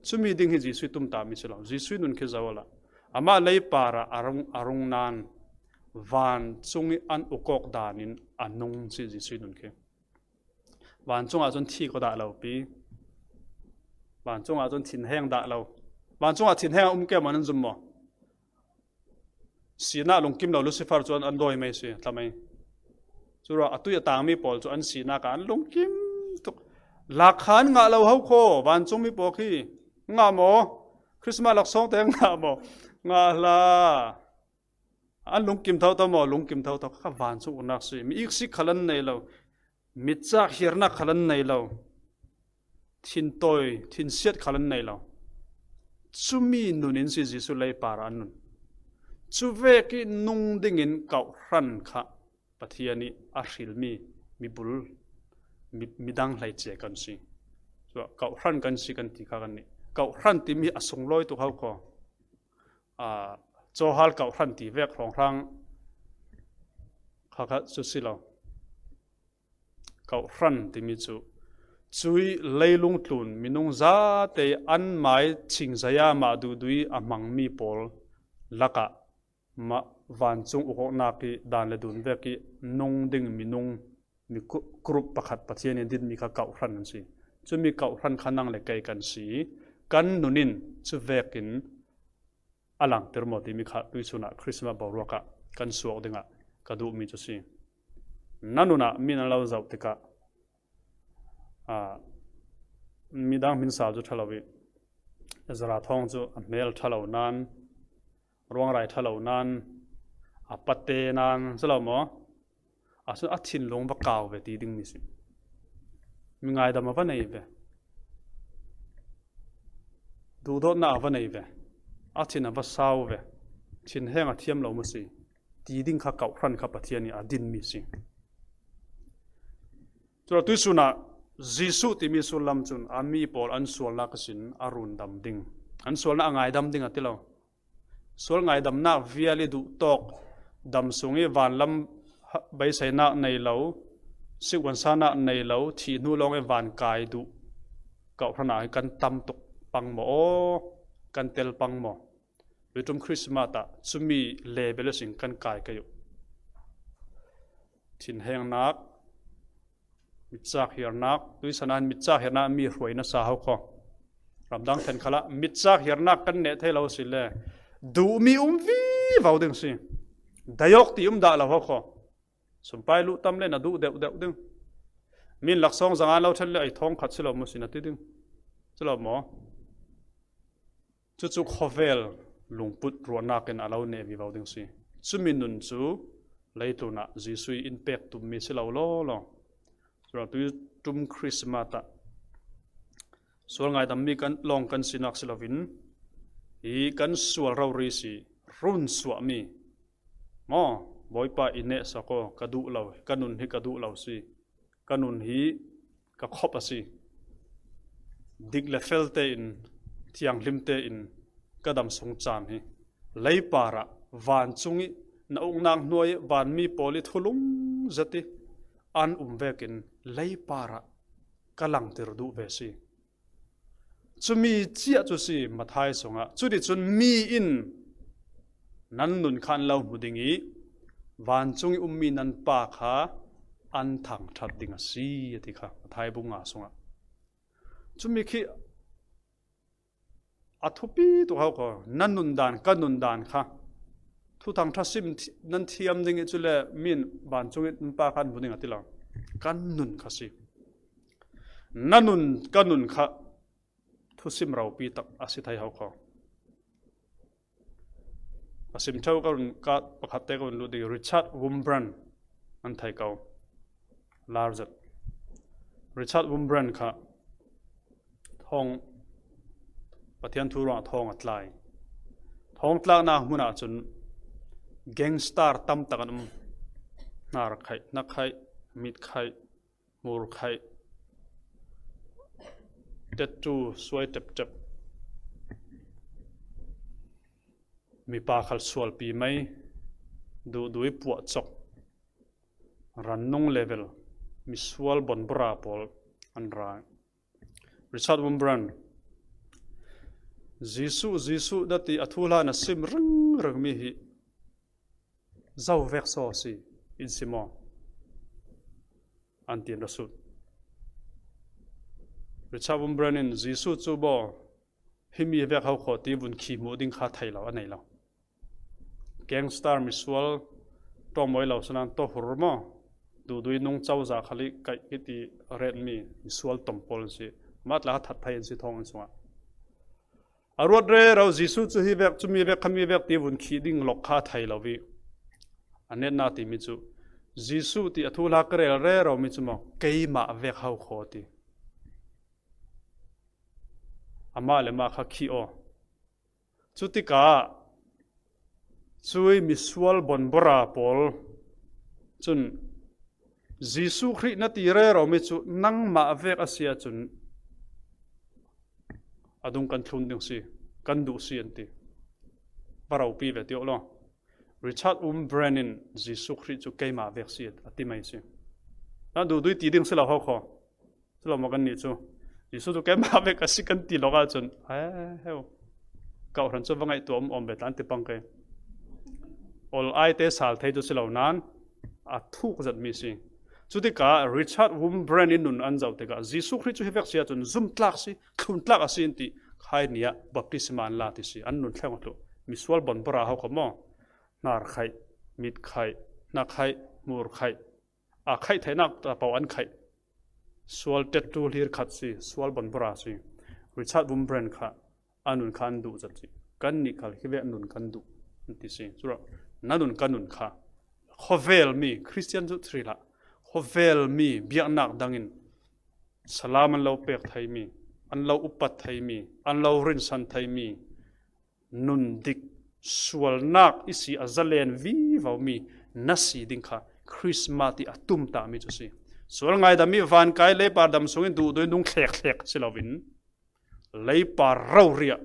Chumi ding hi Jesuh i tumtah mi si lo, Jesuh i nun khi zo a la. Amah leipar ah a rung, a rung nan, vancung i an ukawk dan in a nung si Jesuh i nun khi. Vancung ah cun thi ko dah lo pi. Vancung ah cun thinheng dah lo. Vancung ah thinheng a um ke maw nan zum maw? Sinah lungkim lo Lucifer cu an, an dawi mai si, tla mai. Curuah a tui a tangmi pawl cu an sinak ah an lungkim tuk. Lak kha an ngah lo ho khaw, vancungmi pawl khi ngah maw? Christmas laksawng te ngah maw? Ngah hlah. An lungkim thotho maw? Lungkim thotho. Kha vancung uknak si. Mi iksik khal an nei lo. Mitcak hiarnak khal an nei lo. Thintawi, thinsiat khal an nei lo. Cumi nun in si Jesuh leipar ah an nun. Cu vek i nung dingin kauhhran kha Pathian i a hrilmi mibul, mi, midang hleicia kan si. Tua Kauhran kan si kan ti kha kan nih. Kauhran timi a sunglawi tuk hau khaw. A, Cawhal Kauhran ti vek hrawnghrang kha kha cu si lo. Kauhran timi cu cui leilung tlun minung zate an mai chingzaya mah duhdui a hmangmi pawl lakah mah vancung ukawknak ih dan le dun vek ih nung ding minung mi ku-, group pakhat Pathian in dinmi kha Kauhran an si. Cumi Kauhran kha nang le kei kan si. Kan nun in cu vekin a langter maw timi kha tuihsun ah Christmas boruak ah kan suak dingah ka duhmi cu si. Na nun ah mi nan lo zoh tikah, aa, midang hmin sal cu ṭha lo ih Ezra thawng cu a hmel ṭha lo nain, ruangrai ṭha lo nain, a pate nain si lo maw? A sun a thinlung va kau ve ti dingmi si. Mi ngaidam a va nei ve. Duhdawtnak a va nei ve. A thin a va sau ve. Thinheng a thiam lo maw si? Ti ding kha Kauhran kha Pathian ih a dinmi si. Cule tuihsun ah Jesuh timi sullam cun a mi pawl an sualnak ihsin a rundam ding, an sualnak a ngaidam ding a ti lo. Sual ngaidamnak vial ih duhtawk dam sung ih vanlam ha-, beiseinak nei lo, sikuansanak nei lo, thih hnu lawng ih van kai duh Kauhran ah hi kan tam tuk pang maw? Aw, kan tel pang maw? Tuiṭum Christmas ah cumi level ihsin kan kai kei uh. Thinhengnak, mitcak hiarnak, tuihsan ah hin mitcak hiarnak mi hruai na sa ho khaw. Ramdang then khalah mitcak hiarnak kan neh thei lo si le duhmi um vivo ding si. Dayawk ti um dah lo ho khaw. Sumpai luh tam le na duh deuhdeuh ding. Min laksawng zanga lo ṭhen le ei thawng khat si lo maw si na ti ding. Si lo maw? Cucu khawvel lungput ruahnak in a lo neh vivo ding si. Cumi nun cu leitlun ah Jesuh ih in pek tummi si lo lawlaw. Cun tuiṭum Christmas ah sual ngaidammi kan lawng kan sinak si loin hi kan sual rori si run suahmi maw? Bawipa i nehsak aw, ka duh lo, ka nun hi ka duh lo si. Ka nun hi ka khop a si. Dik le fel tein, thianghlim tein ka dam sung caan hi leipar ah vancung ih na uknak hnuai ih vanmi pawl ih thulung zet ih an um vekin leipar ah ka langtir duh ve si. Cumi ciah cu si Matthai sungah. Cuticun mi in nan nun kha an lo hmu ding ih vancung ih ummi nan Pa kha an thangṭhat ding a si, a ti kha Matthai bung nga sungah. Cumi khi a thupi tuk hau khaw, na nundan, ka nundan kha. Thuthang ṭha sim thi-, nan thiam ding ih cule mi in vancung ih nan Pa kha an hmu ding a ti lo. Kan nun kha si. Na nun, ka nun kha thusim ropi tak a si thei ho khaw. A sim ṭheu ka run, ka pakhatte ka run lut ding, Richard Wurmbrand an thei ko. Lar zet. Richard Wurmbrand kha thawng, Pathian thu ruangah thawng a tlai. Thawng tlaknak hmun ahcun gangster tam tak an um. Hna rak khaih, hnak khaih, mit khaih, hmur khaih, tettu suai ṭepṭep, mipa khal sualpi mei, duhdui puahcawk, rannung level, misual bonbora pawl an ra. Richard Wurmbrand, Jesuh, Jesuh na ti a thuhla na sim ringring mi hi zo vek saw a si, in si maw? An ti an ra sut. Richard Wurmbrand in Jesuh cu baw, himi vek ho khaw ti vun khi hmuh ding kha thei lo, a nei lo. Gangster misual, ṭawngmawi lo sinan tawhur maw? Duhdui nung cozah khal ih kaih ih ti retmi misual tom pawl an si. Mah tla kha that phei an si thawng an sungah. A ruat rero Jesuh cu hi vek, cumi vek, khami vek ti vun khih ding lawk kha thei lo ih a netnak timi cu Jesuh ti a thuhla ka rel rero mi cu maw keimah vek ho khaw ti. Amah le mah kha khih aw. Cutikah cui misual bonbora pawl cun Jesuh Khrih na ti rero mi cu nangmah vek a si ahcun a dung kan thlun ding si, kan duh si an ti. Va ropi ve ti awh law. Richard Wurmbrand in Jesu Khrih cu keimah vek si a ti mai si. Na duh dui ti ding si lo ho kho. Si lo maw kan nih cu. Jesu cu keimah vek a si kan ti lawk ahcun, eh, heu. Kau hran cu va ngaihtuah um awm ve tla an ti pang ke. Ol ai te sal thei cu si lo nain a thuk zetmi si. Cutikah Richard Wurmbrand in nun an zoh tikah Jesu Khrih cu hi vek si ahcun zumtlak si, thluntlak a si an ti. Khai ni ah baptisma an la ti si. An nun thleng a thluh. Misual bonbora ho kho maw? Hnar khaih, mit khaih, hna khaih, hmur khaih. A khaih theihnak ta paoh an khaih. Sual tet tu hlir khat si, sual bonbora si. Richard Wurmbrand kha a nun kha an duh zat si. Kan nih khal hi vek nun kan duh an ti si. Cura na nun kan nun kha khovel mi, Christian cu thri hlah, khovel mi biaknak dangin salam an lo pek theimi, an lo upat theimi, an lo rinsan theimi, nun dik sualnak i si a zalen vivo mi na si ding kha Christmas i a tumtahmi cu si. Sual ngaidam i vankai leipar dam sungin duhdui nung thlek thlek si loin leipar roriah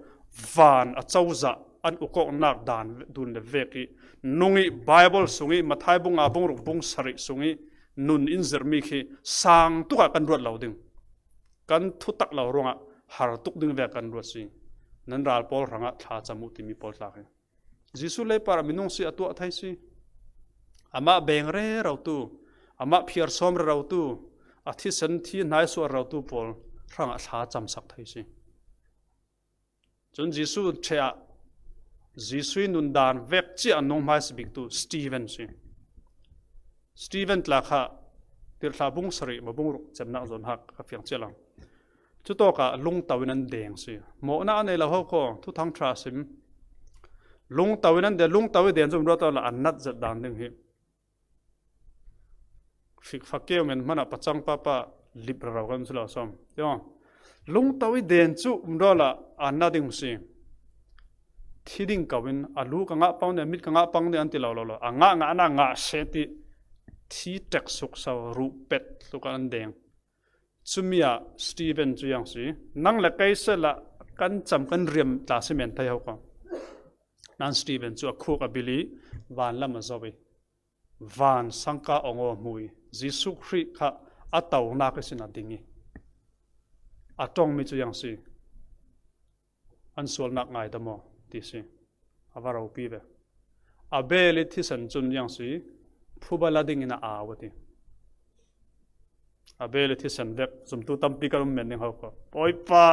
van a cozah an ukawknak dan dun le vek i nung i Bible sung i Mathai bung a bung ruk bung sarih sung i nun in zirmi khi sang tukah kan ruat lo ding. Kan thutak lo ruangah har tuk ding vek kan ruat si. Nan ral pawl hrangah thla cam uh timi pawl tla hi. Jesuh leipar ah minung si a tuah thei si. Amah beng rerotu, amah phiarsawm rerotu, a thisen thi hnai suah rerotu pawl hrangah thla camsak thei si. Cun Jesuh ṭheh ah Jesuh i nundan vek cia a nung hmaisa biktu Stephen si. Stephen tla kha tirhthlah bung sarih ma bung ruk cemnak zawn hak ka fiang cia lang. Cutawkah lungto in an deng si. Mawhna a nei lo ho kho, thuthang ṭha sim. Lungto in an deng, lungto i den cu um ruat awla a nat zet dan ding hi. Fik fakeu men hmanah pacang papa lip rero kan si lo sawm. Yo. Lungto i den cu um ruat awla a nat ding si. Thi ding ko in a lu ka ngah pang ding, a mit ka ngah pang ding an ti lo lo lo. A ngah ngahnak ngah seh ti thi ṭek sukso ruh pet tluk an deng. Cumi ah Stephen cu yang si, nang le kei sehla kan cam kan riam tla si men thei ho ko. Nan Stephen cu a khuk a bil i van lam a zoh i van sangka ong aw hmu i Jesuh Khrih kha a tonak ihsin a ding i a ṭongmi cu yang si. An sualnak ngaidam aw ti si. A va ropi ve. A bel i thisen cun yang si, phuba la dingin a au a ti. A bel i thisen vek zumtu tampi kan um men ding ho ko. Bawipa,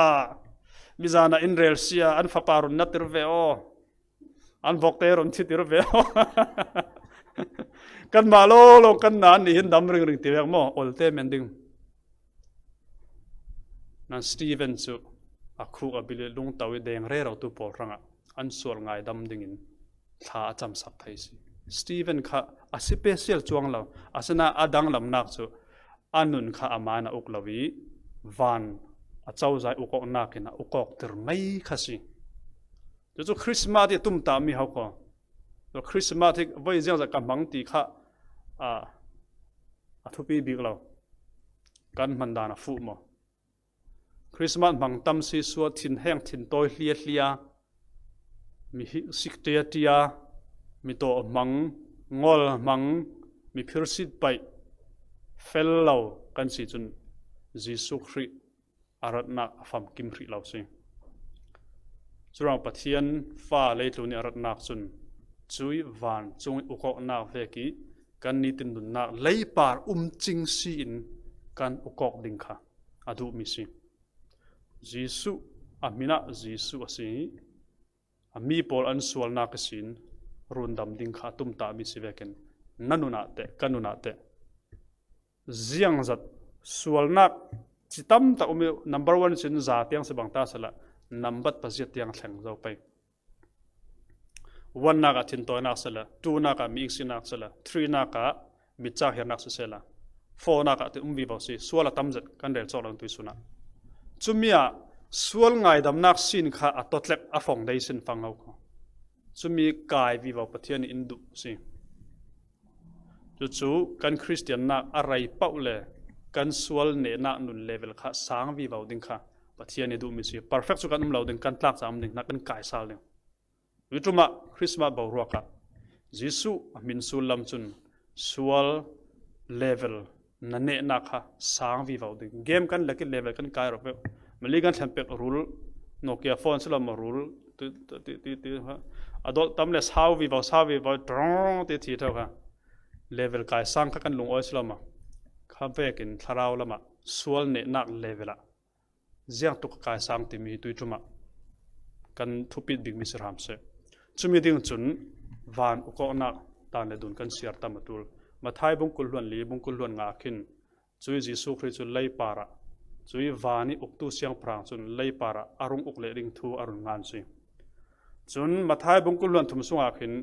mizan ah in rel sia, an fapa run na tir ve aw. An vokte run thi tir ve aw. Kanmah lawlaw kan na an nih hin dam ringring ti vek maw? Olte men ding. Nan Stephen cu a khuk a bil i lungto i deng rerotu pawl hrangah an sual ngaidam dingin thla a camsak thei si. Stephen kha a special cuang lo, asinain a danglamnak cu a nun kha amah in a uk lo i van a cozah i ukawknak in a ukawkter mai kha si. Cucu Christmas i tumtahmi ho ko. Christmas hi voi ziangzat ka hmang ti kha, a, a thupi bik lo. Kan hman dan a fuh maw? Christmas hmang tam si sual thin heng thin tawi hliahlia, mi hi sik ṭiaṭia, mi tawh hmang, ngol hmang, mi phirsit paih, fel lo kan si cun Jesuh Khrih a ratnak a famkim hrih lo si. Curuang Pathian fa leitlun i a ratnak cun cui van cung i ukawknak vek i kan nitin nunnak leipar um cing si in kan ukawk ding kha a duhmi si. Jesuh a hmin ah Jesuh a si i a mi pawl an sualnak ihsin rundam ding kha a tumtahmi si vekin na nun ah teh, ka nun ah teh. Ziangzat sualnak ci tamtak um i number one sin za tiang si bang ta sehla nambat paziat tiang thleng zo pei. One nak ah thintawinak sehla, two nak ah mi iksinak sehla, three nak ah mitcak hernak sisehla, four nak ah ti um vivo si, sual a tam zet kan rel cawk lo tuisun ah. Cumi ah sual ngaidamnak sin kha a totlek a fong dei sin fang lo ko. Cumi kai vivo Pathian in duh si. Cucu kan Khristiannak a rei pauh le kan sual nehnak nun level kha sang vivo ding kha Pathian i duh mi si. Perfect cu kan um lo ding, kan tlak ca um ding, na kan kaisal ding. Tuiṭumah Christmas boruak ah Jesuh a hmin sullam cun sual level na nehnak kha sang vivo ding. Game kan lek i level kan kai rawk ve. Mali kan thlen pek rul, Nokia phone si lo maw rul, ti, ti, ti, ti, ti, ha. A dolh tam le sau vivo, sau vivo, trong ti thi tho kha. Level kai sang kha kan lungawi si lo maw. Kha vekin thlarau lamah sual nehnak level ah ziangtuk a kaisang timi hi tuiṭumah kan thupit bikmi si hram seh. Cumi ding cun van ukawknak dan le dun kan siar tam a ṭul. Matthai bungkul hluan li, bungkul hluan nga khin cui Jesuh Khrih cu leipar ah, cui van i uktu siangpahrang cun leipar ah a rung uk leh ding thu a run ngan si. Cun Matthai bungkul hluan thum sungah khin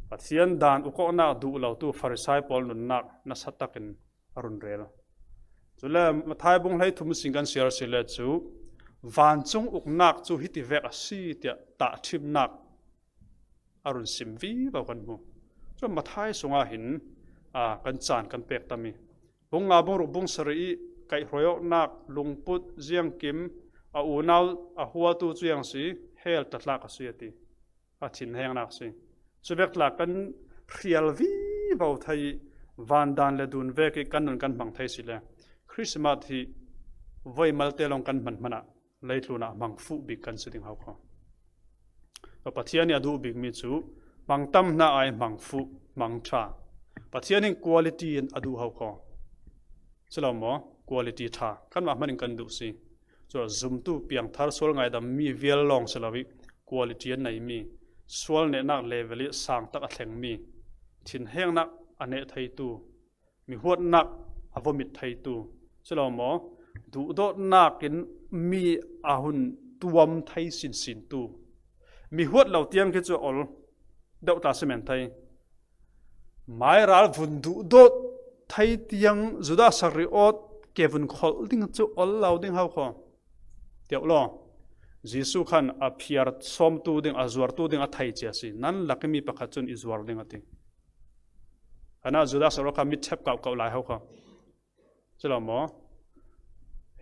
Pathian dan ukawknak duh lotu Farisai pawl nunnak nasa takin a run rel. Cule Matthai bung hleithum sin kan siar si le cu vancung uknak cu hiti vek a si tiah tahṭhimnak a run sim vivo kan hmu. Cun Matthai sungah hin, aa, kan caan kan pek tami bung nga, bung ruk, bung sarih i kaihhruai awknak, lungput, ziangkim, a unau a huatu cu ziang si, hell tatlak a si a ti. A thinhengnak si. Cuvek tla kan hrial vivo thei i van dan le dun vek i kan nun kan hmang thei si le Christmas hi voi malte lawng kan hman hmanah leitlun ah hmang fuh bik kan si ding hau kho. Pathian i a duh bikmi cu hmang tam hna ai hmang fuh, hmang ṭha. Pathian in quality in a duh hau kho. Si lo maw? Quality ṭha kanmah hmanh in kan duh si. Cu zumtu piangthar sual ngaidam mi vial lawng si lo i quality an neimi, sual nehnak level i sang tak a thlengmi, thinhengnak a neh theitu, mihuatnak a vomit theitu, si lo maw? Duhdawtnak in mi a hun tuam thei sinsintu, mihuat lo tiang khi cu ol deuh tla si men thei. Mairal vun duhdawt thei tiang Judas Iscariot ke vun kholh ding cu ol lo ding hau kho. Tiah law, Jesuh khan a phiar sawmtu ding, a zuartu ding a thei cia si. Nan lak i mi pakhat cun i zuar ding a ti. Ana Judas Iscariot kha mit ṭhep kauh kauh lai hau kho. Si lo maw?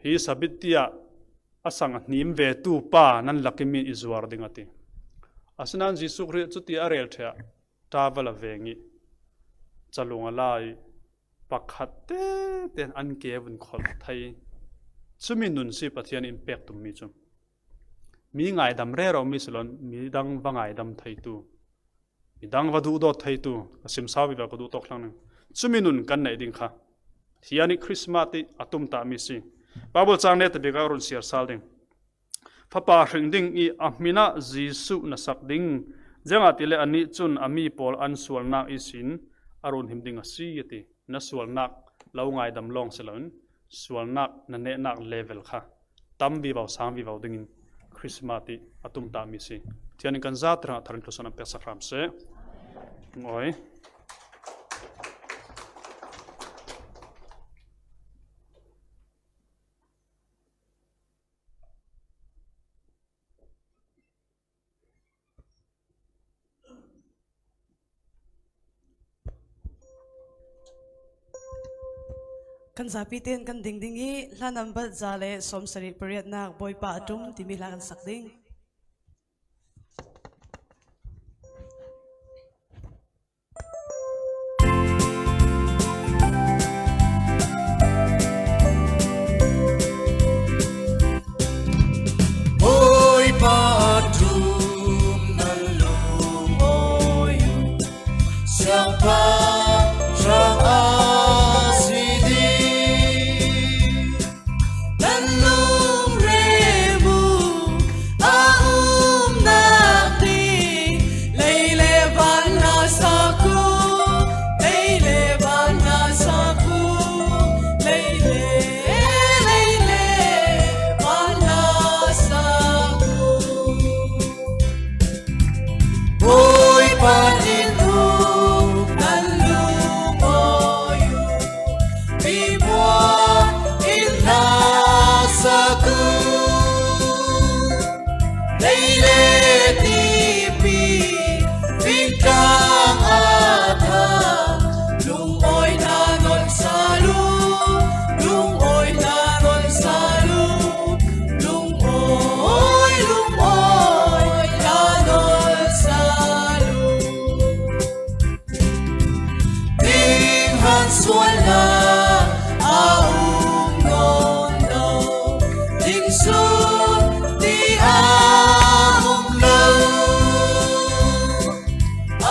Hi sabit tiah a sang a hnim vetu pa nan lak i mi in i zuar ding a ti. Asinain Jesuh Khrih cuti a rel ṭheh ah ṭaval a veng i calung a la i pakhat tete an ke vun kholh thei. Cumi nun si Pathian in pek tummi cu. Mi ngaidam rero mi si lo, mi dang va ngaidam theitu, midang va duhdawt theitu ka simsau vivo ka duh tawk hlang ning. Cumi nun kan neih ding kha Pathian i Christmas i a tumtahmi si. Bible cang neta bik a run siar sal ding. Fapa hring ding i a hmin ah Jesuh na sak ding. Ziangahtile anih cun a mi pawl an sualnak ihsin a run him ding a si, a ti. Na sualnak lo ngaidam lawng si loin sualnak na nehnak level kha tam vivo, sang vivo dingin Christmas i a tumtahmi si. Pathian in kan zate hrangah thar in thluasuah an peksak hram seh. Ngawi. Kan zapi tein kan ding ding i, hla nambat za le sawmsarih pariatnak Bawipa a ṭum timi hla kan sak ding. Bawipa a ṭum nan lungawi uh, siangpahrang a si ding. Nan lungrem uh a um nakding, lei le van hla sak uh, lei le van hla sak uh, lei le, lei le van hla sak uh. Bawipa nih hnu nan lungawi uh, vimua in hla sak uh. Lei le tipi fingtang a thang, lungawi hna nawl sal uh, lungawi hna nawl sal uh. Mualna a um nawn lo, ding sun ti a um lo.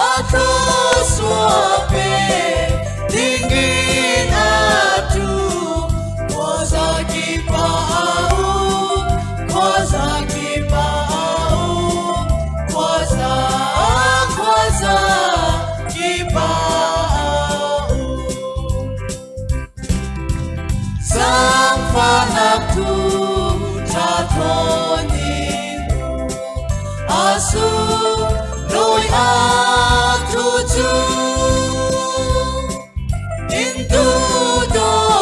A thluasuah pek dingin a ṭum, khuaza kipa a um, khuaza kipa a um, khuaza, khuaza kipa a um. Zaangfahnak thu ṭha thawn in, a sunglawi a thu cu in duhdawtnak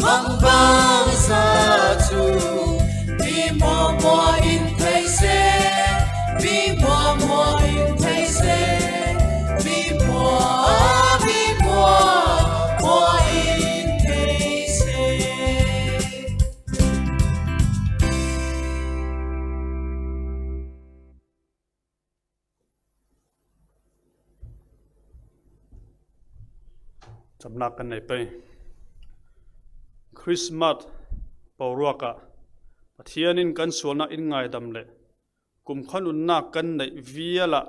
mangbangza cu mi hmuahhmuah in thei seh, mi hmuahhmuah in thei seh, mi hmuah, mi hmuahhmuah in thei seh. Camnak kan nei pei. Christmas boruak ah Pathian in kan sualnak in ngaidam le kumkhua nunnak kan neih vial ah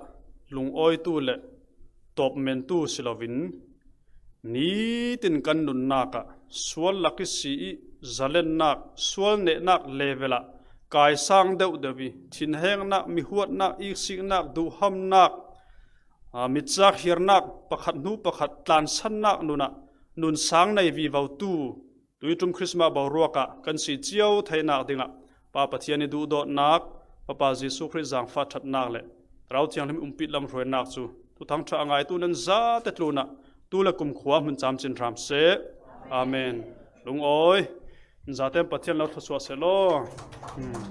lungawitu le tawpmentu si loin, nitin kan nunnak ah sual lak ihsi i zalennak, sual nehnak level ah kaisang deuhdeuh i thinhengnak, mihuatnak, iksiknak, duhhamnak, aa, mitcak hirnak, pakhat hnu pakhat tlansannak nun ah nunsang nei vivotu tui ṭum Christmas boruak ah kan si cio theinak dingah Pa Pathian i duhdawtnak, Fapa Jesuh Khrih zaangfah ṭhatnak le Thlarau Thianghlim umpih lamhruainak cu Thuthang ṭha a ngaitu nan zate tlunah tu le kumkhua hmun camcin hram seh. Amen. Lungawi, nan zaten Pathian lo thluasuah seh law. Hmm.